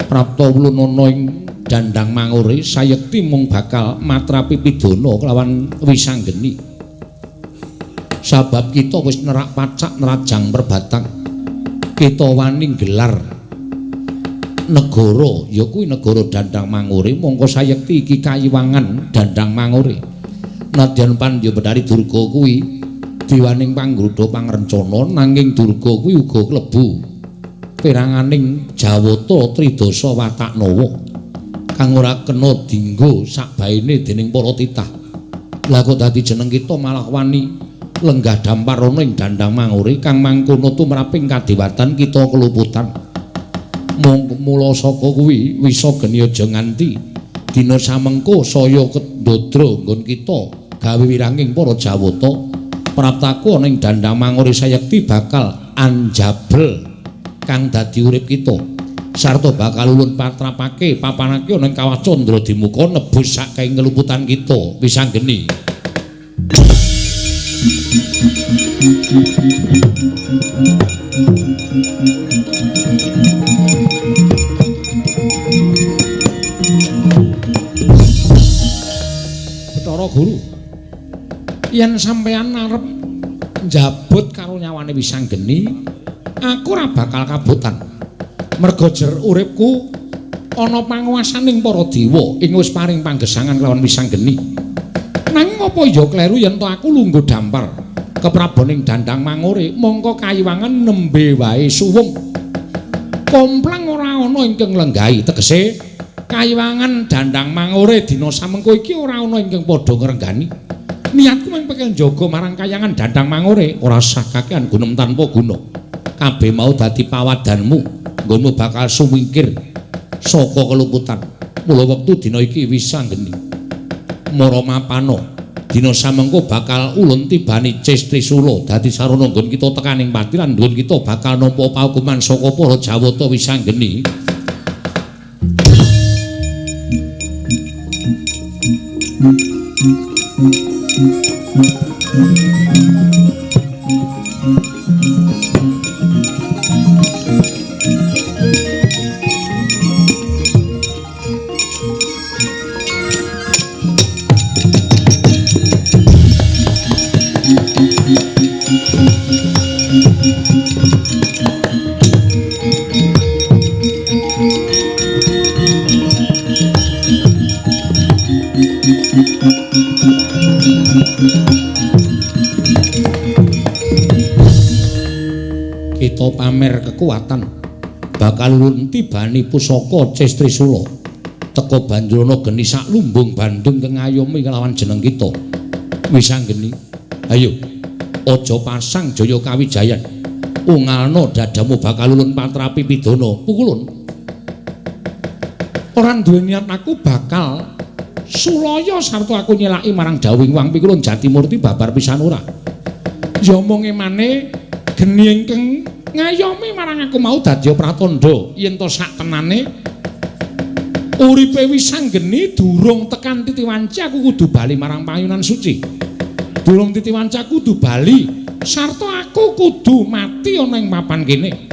prapta ulun ana ing Dandang Mangure sayekti mung bakal matrapi pidana kelawan Wisanggeni. Sabab kita wis nerak pacak nerajang perbatang. Kita wani gelar negara ya kuwi negara Dandang Mangure, mongko sayekti iki kayiwangan Dandang Mangure. Nadyan Pandya Bathari Durga kuwi diwaning panggrudha pangrencana, nanging Durga kuwi uga klebu peranganing Jawata Tridasa Wataknawa kang ora kena dinggo sakbaene dening para titah. Lah kok dadi jeneng kita malah wani lenggah dampar ana ing Dandang Mangure kang mangkono tumraping kadewatan kita keluputan. Mula saka kuwi Wisageni aja nganti dina samengko saya kendodra nggon kita gawe wiranging para Jawata. Praptaku ana ing Dandang Mangure sayekti bakal anjabel kang dadi urip kita sarta bakal ulun patrapake papanake ana ing kawah Candra Dimuka nebus saking keluputan kita Wisanggeni. Bathara Guru, yen sampeyan arep njabut karo nyawane Wisanggeni, aku ora bakal kabotan. Merga jer uripku ana panguwasaning para dewa ing wis paring panggesangan kelawan Wisanggeni. Nanging apa ya kleru yen to aku lungguh dampar kepraboning Dandang Mangure, mongko kayiwangan nembe wae suwung. Komplang ora ana ingkang lenggahi, tegese kayiwangan Dandang Mangure dina samengko iki ora ana ingkang padha ngrenggani. Niatku mung pengen njaga marang kayangan Dandang Mangure, ora sah kakean gunem tanpa guna. Kabeh mau dadi pawadanmu, nggonmu bakal sumingkir saka keluputan. Mula wektu dina iki Wisanggeni mara mapana. Dina samengko bakal ulun tibani Ces Trisula dadi sarana nggon kita tekaning pati lan nggon kita bakal nampa paukuman saka para Jawata Wisanggeni. Kita pamer kekuatan bakal ulun tibani pusaka Ces Trisula teka banjur ana geni sak lumbung Bandung kang ngayomi kelawan jeneng kita Wisanggeni. Ayo aja pasang jaya kawijayan, ungalno dadamu bakal ulun patrapi pidana. Pukulun ora duwe niat aku bakal sulaya sarta aku nyelaki marang dawuhing Wang Pikulun Jatimurti babar pisan ora. Ya omonge mane geni ingkang ngayomi marang aku mau dadi pratandha yen to sak tenane uripe Wisanggeni durung tekan titi wanci aku kudu bali marang payunan suci. Durung titi wanci aku kudu bali sarta aku kudu mati ana ing papan kene.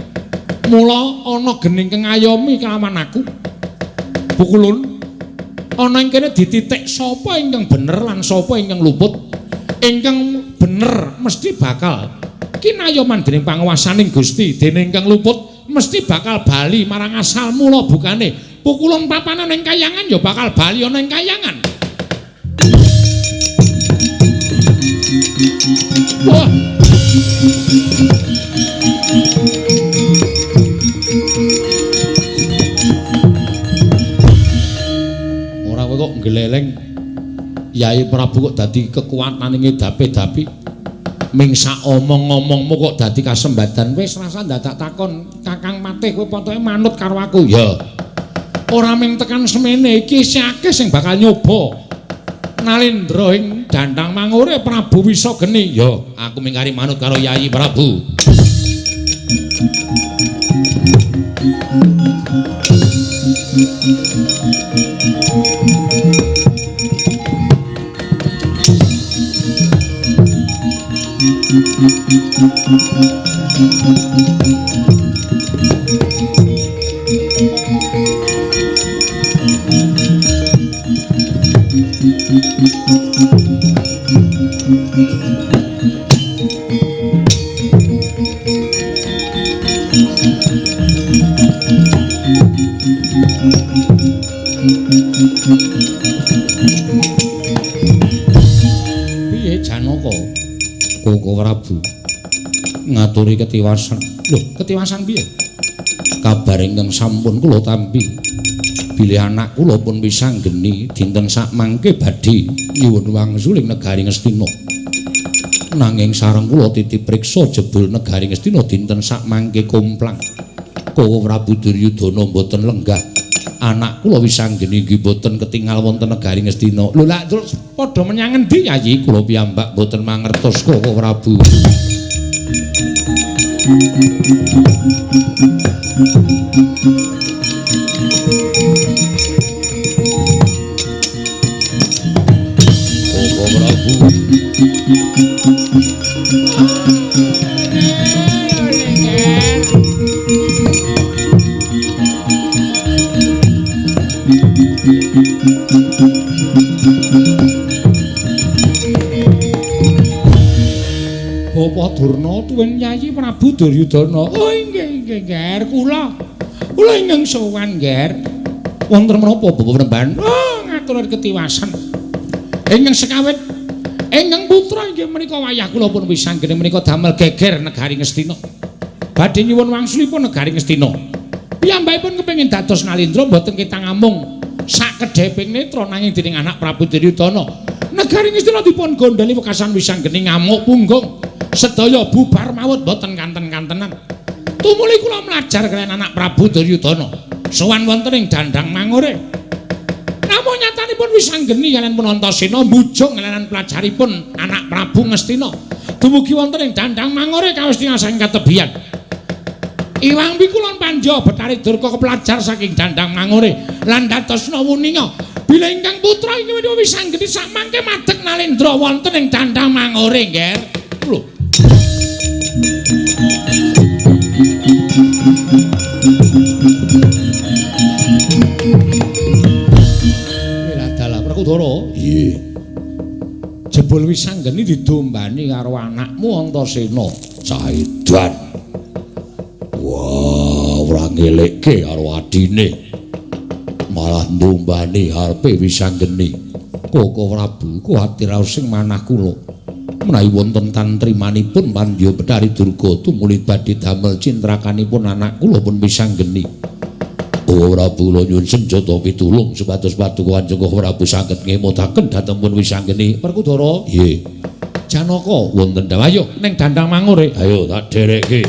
Mula ana geni ingkang ngayomi kelawan aku. Pukulun ana ing kene dititik sapa ingkang bener lan sapa ingkang luput. Ingkang bener mesti bakal kinayoman dening panguwasaning Gusti, dene ingkang luput mesti bakal bali marang asal mula bukane. Pukulun papanan ing kayangan ya bakal bali ana ing kayangan. Wah. Ora kowe kok nggleleng Yai Prabu kok dadi kekuatane ngedapi-dapi. Ming sak omong-omongmu kok dadi kasembadan. Wis rasa dadak takon Kakang Patih kowe potoke manut karo aku. Ya. Ora ming tekan semene iki isih akeh sing bakal nyoba Nalendra ing Dandang Mangure Prabu Wisageni. Ya, aku ming kari manut karo Yai Prabu. Piye Janaka? Koko Prabu ngaturi ketiwasan. Lho, ketiwasan piye? Kabar ingkang sampun kula tampi bilih anak kula pun Wisanggeni dinten sakmangke badhe nyuwun wangsuling negari Ngastina. Nanging sareng kula titip priksa jebul negari Ngastina dinten sakmangke komplang. Koko Prabu Duryudana mboten lenggah. Anak kula Wisanggeni inggih mboten ketingal wonten negari Ngastina. Lho lak terus padha menyang ngendi Yayi? Kula piyambak mboten mangertos Koko Prabu. Koko Prabu. Bapak Durna tuwin Yayi Prabu Duryudana. Oh inggih inggih Nger, kula. Kula ingkang sowan Nger. Wonten menapa Bapak Premban? Oh ngatur ketiwasan. Ingkang sekawit ingkang putra inggih menika wayah kula pun Wisanggeni menika damel geger negari Ngastina. Badhe nyuwun wangsulipun negari Ngastina. Piyambakipun kepengin dados Nalendra mboten ketang amung sakedheping netra nanging dening anak Prabu Duryudana. Negari Ngastina dipun gondheli wekasan Wisanggeni ngamuk punggung. Sedaya bubar mawut mboten kanten-kantenan. Tumuli kula mlajar kaliyan anak Prabu Duryudana. Sowan wonten ing Dandang Mangure. Namung nyatanipun Wisanggeni kaliyan pun Antasena mbujung kaliyan pelajaripun anak Prabu Ngastina. Dumugi wonten ing Dandang Mangore kawis saking katebian. Iwang Wiku lan Pandya Betari Durga kepelajar saking Dandang Mangore lan dadosna wuninga bilih ingkang putra ing Wisanggeni samangke madeg nalendra wonten ing Dandang Mangore, Ngger. Lho. Weladalah Werkudara. Nggih. Jebul Wisanggeni didombani karo anakmu Antasena. Caidan. Wah, ora ngelekke karo adine. Malah ndombani arepe Wisanggeni. Koko Prabu kuwatir sing manah kula. Menawi wonten tantrimanipun Pandya Betari Durga tumuli badhe damel cintrakanipun anak kula pun Wisanggeni. Oh Prabu, kula nyuwun senjata pitulung supados paduka Kanjeng Prabu saged ngemutaken dhateng pun Wisanggeni. Werkudara. Nggih. Janaka wonten dawuh, ayo ning Dandang Mangore. Ayo tak dherekke.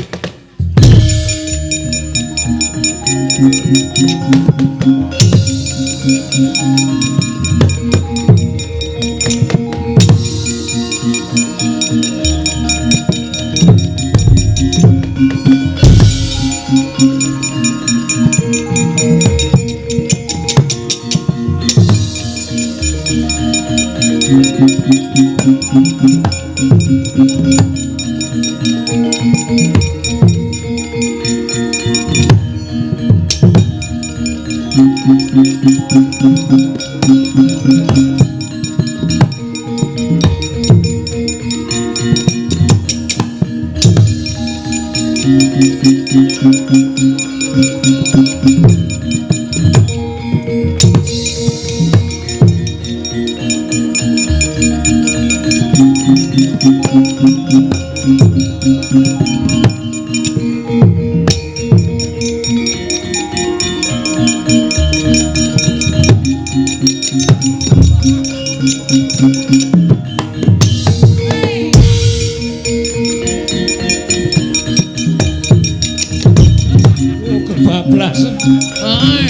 Kebablasan. Ae.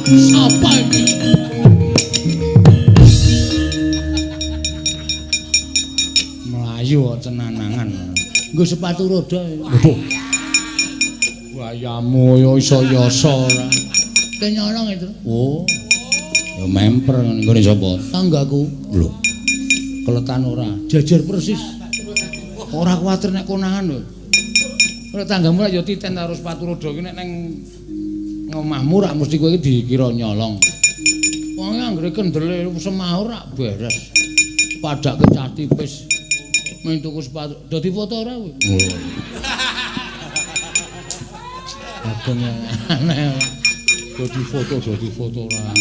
Sapa iki? Mlayu tenanangan. Nggo sepatu roda. Waduh. Wayamu ya iso yasa ora. Ke nyolong itu. Oh. Ya memper nggone sapa? Tanggaku. Lho. Keletan ora. Jejer persis. Ora kuwatir nek konangan lho. Ora tanggamu rak ya titen karo sepatu roda iki nek nang omahmu rak mesti kowe iki dikira nyolong. Wong anggere kendele semaur rak beres. Padake cah tipis. Main tuku sepatu. Do difoto ora kowe? Ageng aneh. Do difoto ora.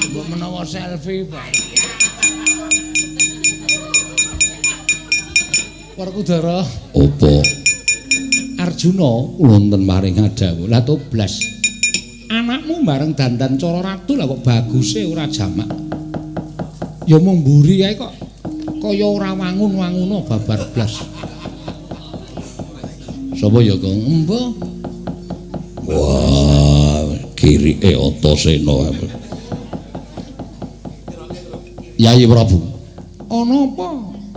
Mbok menawa selfie, Pak. Werkudara. Apa? Arjuna wonten maring dawuh. Lah to blas. Anakmu bareng dandan cara ratu lah kok baguse ora jamak. Ya mung mburi kae kok kaya ora wangun-wanguna babar blas. Sapa ya, Kang? Embuh. Wah, kirike Antasena. Yayi Prabu. Ana apa,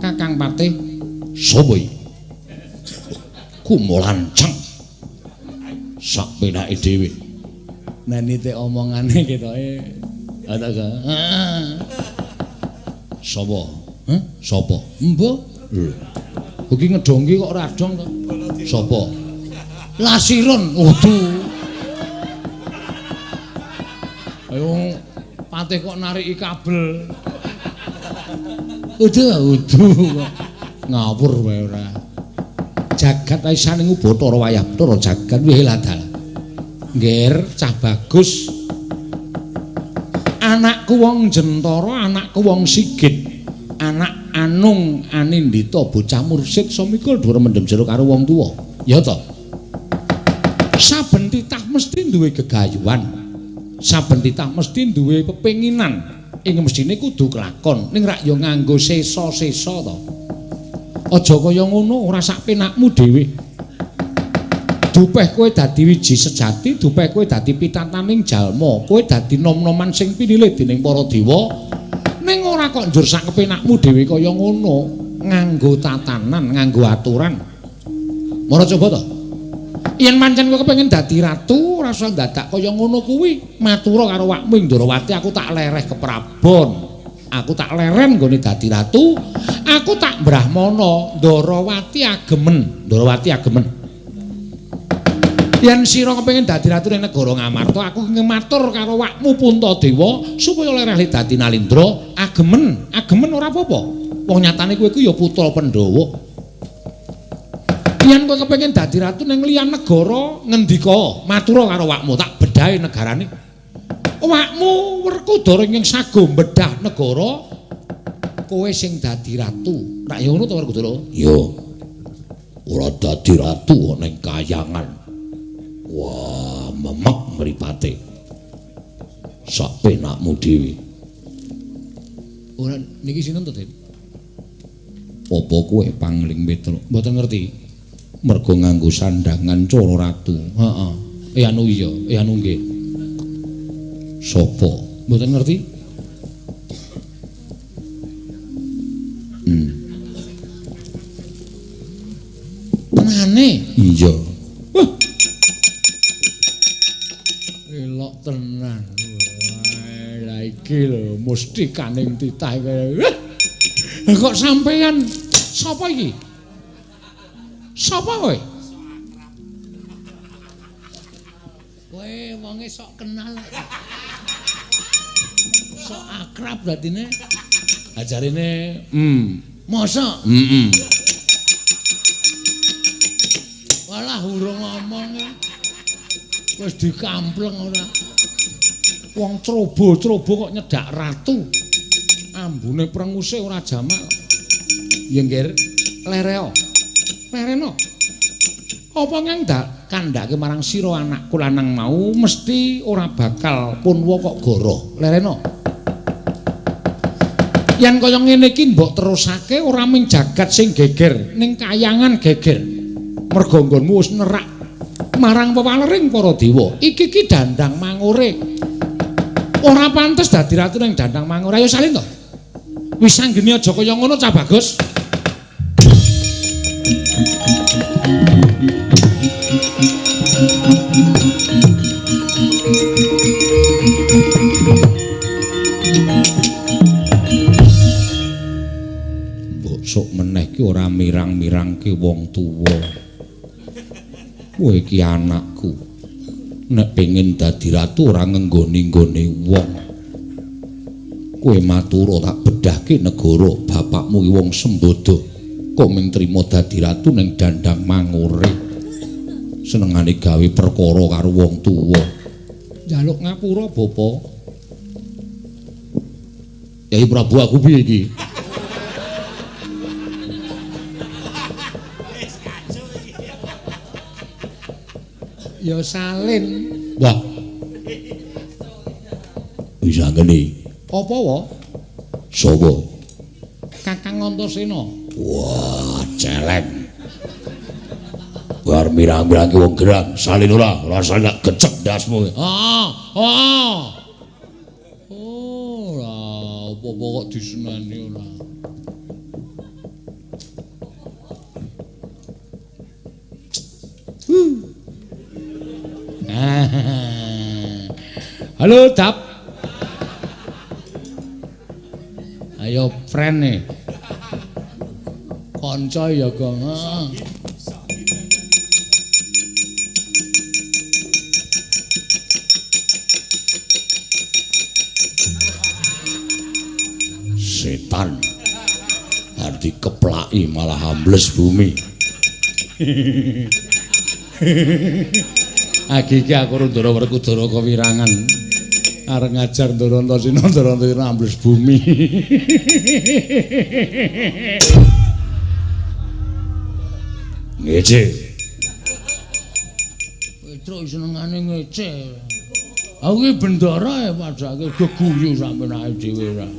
Kakang Patih? Sapa iki? Kumulanceng. Sak penake dhewe. Nah nitik omongane ketoke ana ka. Sapa? Hah? Sapa? Embuh. Lho. Iki ngedongki kok ora dong to. Sapa? Lasiron. Waduh. Ayo Patih kok nariki kabel. Uduh, uduh kok. Ngawur wae ora. Jagat aisaning Ubathara wayah Bathara jagat wih ladal. Ngger cah bagus. Anakku wong Jentara, anakku wong Sigit, anak Anung Anindita bocah mursid somikul dhuwur mendem jero karo wong tuwa. Ya to. Saben titah mesti duwe gegayuhan. Saben titah mesti duwe pepenginan. Ing mestine kudu kelakon, ning rak ya nganggo sesa-sesa to. Aja kaya ngono, ora sak penakmu dhewe. Dupeh kowe dadi wiji sejati, dupeh kowe dadi pitataning jalma, kowe dadi nom-noman sing pinilih dening para dewa. Ning ora kok njur sak kepenakmu dhewe kaya ngono, nganggo tatanan, nganggo aturan. Mara coba to. Yen pancen kowe kepengin dadi ratu, ora usah dadak kaya ngono kuwi. Matura karo wakmu ing Ndorowati, aku tak lereh keprabon. Aku tak leren nggone dadi ratu, aku tak brahmana. Ndorowati agemen, Ndorowati agemen. Yen sira kepengin dadi ratu ning negara Ngamarta, aku ngematur karo wakmu Puntadewa supaya lereh dadi Nalindra. Agemen, agemen ora apa-apa. Wong nyatane kowe iku ya putra Pandhawa. Yen kowe kepengin dadi ratu ning liyan negara, ngendika, matura karo wakmu, tak bedahi negarane. Wakmu Werkudara ingkang sago bedah negara, kowe sing dadi ratu. Rak ya ngono to Werkudara? Ya. Ora dadi ratu ning kayangan. Wah, memek mripate. Sak penakmu dhewe. Ora niki sinten to, Den? Apa kowe Pangling Mitra? Mboten ngerti. Mergo nganggo sandangan cara ratu. Heeh. Anu iya, anu nggih. Sapa? Mboten ngerti. Tenane? Iya. Wah. Elok tenan. Lah iki lho mustikaning titah iki. Kok sampeyan sapa iki? Sapa kowe? Kowe wonge sok kenal. Sok akrab dadine. Ajarine, mosok? Heeh. Walah urung ngomong. Wis dikampleng ora. Wong trobo-trobo kok nyedak ratu. Ambune prenguse ora jamak. Ya nggir, lereo. Lereno. Apa ngang ndak kandhake marang sira anakku lanang mau mesti ora bakal punwa kok goroh. Lereno. Yen kaya ngene iki mbok terusake ora mung jagat sing geger, ning kayangan geger. Mergo nggonmu wis nerak marang wewalering para dewa. Iki ki dandang mangure. Ora pantes dadi ratu ning dandang mangure. Ayo salin to. Wis anggene aja kaya ngono Cah Bagus. Mbok sok meneh ki ora mirang-mirangke wong tuwa. Kowe iki anakku. Nek pengin dadi ratu ora ngenggoni-nggone wong. Kowe matura tak bedhahke negara bapakmu ki wong sembodo. Kok mung trima dadi ratu ning dandang mangure. Senengane gawe perkara karo wong tuwa. Njaluk ngapura, Bapa. Yai Prabu aku piye iki? Ya salin. Wah. Wis ngene. Apa wa? Sapa? Kakang Antasena. Wah, celeng. Bar mirang-mirangke wong gerang, salin ora, ora salin tak gecek ndasmu. Ah, ah. Ora, apa-apa kok diseneni ora. Halo, Dap. Ayo friend nih. Kanca ya, Gong. Setan. Arep dikeplaki malah ambles bumi. Agi iki aku Ndara Werkudara kewirangan. Arep ngajar Ndara Antasena, Ndara Antasena ambles bumi. Ngece. Petruk senengane ngece. Aku iki bendara ya padake geguyu sampeyan awake dhewe ora.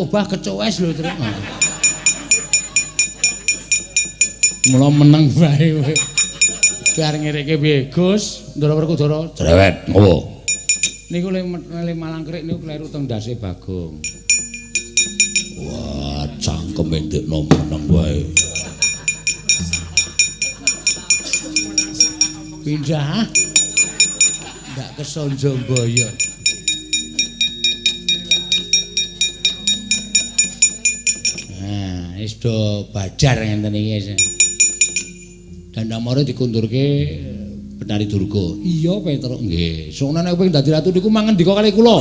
obah kecowes lho, Truk. Mula meneng wae kowe. Biar ngirekke piye, Gus? Ndara Werkudara cerewet ngopo? Niku le Malangkerik niku kleru teng ndase Bagong. Wah, cangkeme ndekno meneng wae. Pindah. Ndak kesonjo mboyo. Nah, wis do badar ngenten iki. Dandamara dikundurke Betari Durga. Iya, Petruk nggih. Sukna nek kowe dadi ratu niku mangendika kali kula.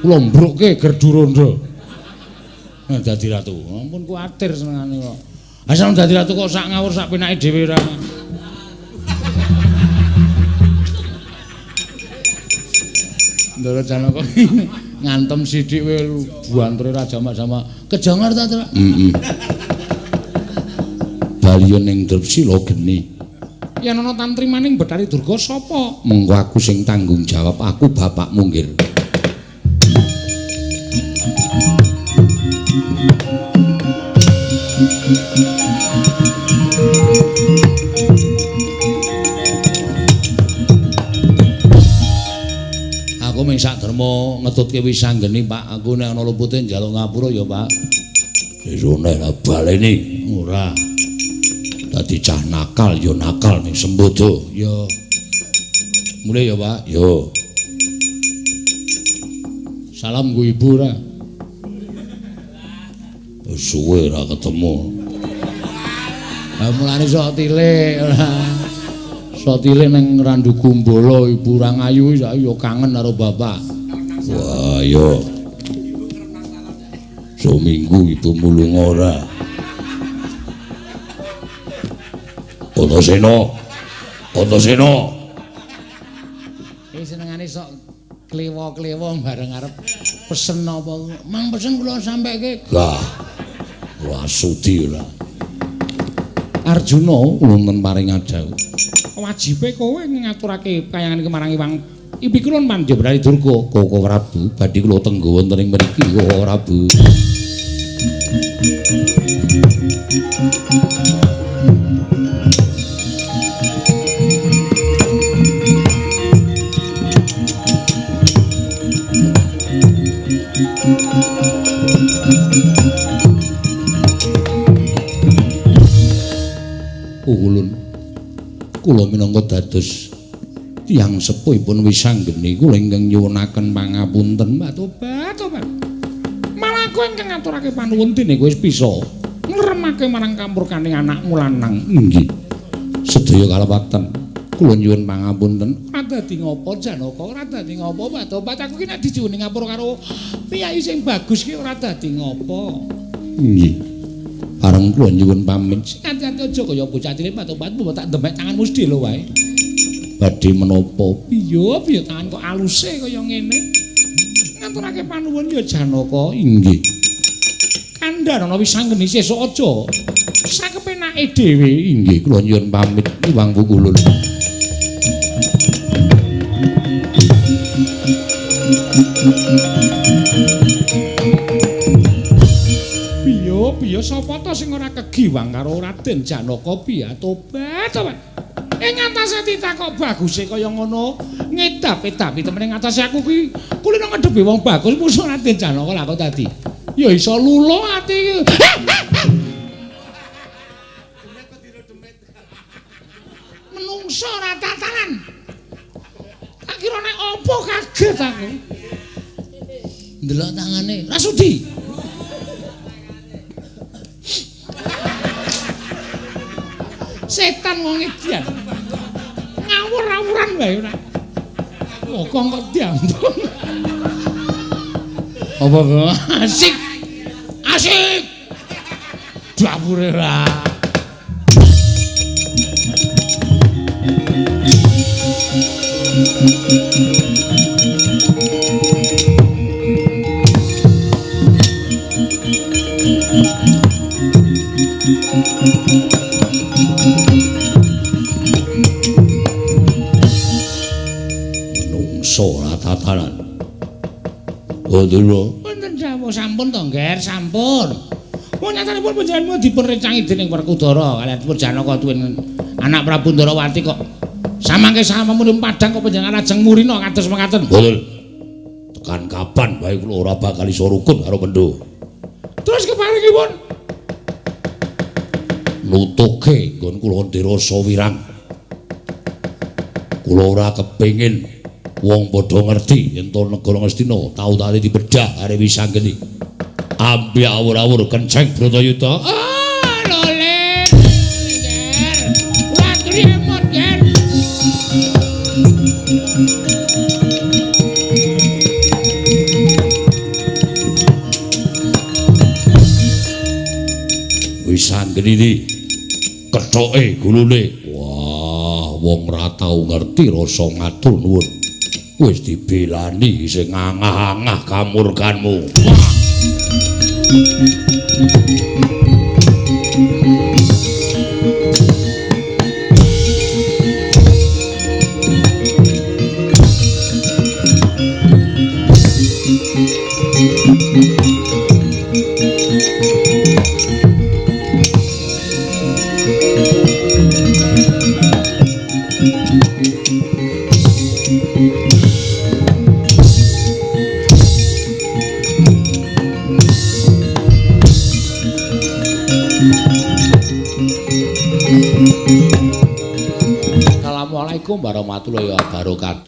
Kula mbrukke gerdu rondo. Nek dadi ratu, ampun kuwatir senengane kok. Asal dadi ratu kok sak ngawur sak penake dhewe ora. Ndara Janaka ngantem sithik kowe buantere ra jamak-jamak. Kejangar ta, Truk? Heeh. Baliya ning Drepsila geni. Yen ana tantrimaning Betari Durga sapa? Mengko aku sing tanggung jawab, aku bapakmu nggir. Aku mung sak derma ngetutke wisanggeni, Pak. Aku nek ana lupute njaluk ngapura ya, Pak. Sesone lah baleni. Ora. Dadi cah nakal ya nakal ning sembodo. Ya. Mulih ya, Pak. Yo. Salam nggo ibu ora. Suwe ora ketemu. Lah mulane sok tilik ora. Sok tilik ning Randu Gumbala ibu ora ngayu saiki ya kangen karo bapak. Wah, yo. Seminggu ibumu lunga ora. Antasena. Antasena. Iki senengane sok klewo-klewo bareng arep pesen apa. Mang pesen kula sampeke. Lah. Ora sudi ora. Arjuna wonten paring adhawuh. Wajibe kowe ngaturake kayangan iki marang Iwang Ibi kula mandya Betari Durga. Koko Prabu badhe kula tenggo wonten ing mriki Koko Prabu. Ulun kula minangka dados tiyang sepuhipun wisanggeni kula ingkang nyuwunaken pangapunten. Mbak tobat tobat. Malah aku ingkang ngaturake panuwun dene kowe wis bisa ngremake marang kamurkane anakmu lanang. Inggih. Sedaya kalepatan kula nyuwun pangapunten. Ora dadi ngopo Janaka, ora dadi ngopo Mbak tobat. Aku ki nek dijuwuni ngapura karo piyai sing bagus ki ora dadi ngopo. Inggih. Bareng kula nyuwun pamit. Sing ati-ati aja kaya bocah cilik Mbak tobat, mbok tak demek tanganmu sedhela wae. Badhe menapa? Piye piye tangan kok aluse kaya ngene. Ngaturake panuwun ya Janaka. Inggih. Kandhane wisanggeni sesuk aja sakepenake dhewe. Inggih, kula nyuwun pamit Iwang Pukulun. Piye sapa ta sing ora kegiwang karo Raden Janaka piye tobat tobat. Ing atase titah kok baguse kaya ngono, ngedap-edapi temen ing atase aku kuwi kulino ngedepi wong bagus musuh Raden Janaka lah kok dadi. Ya iso lulo ati iki. Menungso ora tatanan. Tak kira nek apa kaget aku. Ndelok tangane, ra sudi. Setan wong edian. Ngawur-awuran wae ora. Kok kok diambung. Apa kok asik. Asik. Dapure ra. Menungso ora tatanan. Mboten. Wonten dawuh sampun to, Ngger, sampun. Wong nyatanipun panjenengan dipun rencangi dening Werkudara kaliyan pun Janaka tuwin anak Prabu Ndarawati kok samangke sampun padhang kok panjenengan lajeng murina kados mekaten. Mboten. Tekan kapan bae kula ora bakal iso rukun karo Mendho. Terus keparingipun nutuke nggon kula ndirasa wirang. Kula ora kepengin wong padha ngerti yen to negara Ngastina tau tali dibedah arep Wisanggeni. Ambi awur-awur kenceng Bratayuda. Ah, lole. Ger. Waturi emot, Ger. Wisanggeni iki kethoke gulune. Wah, wong ora tau ngerti rasa ngatur nuwun. Wis dibelani sing angah-angah kamurkanmu. Wah. Assalamualaikum warahmatullahi wabarakatuh.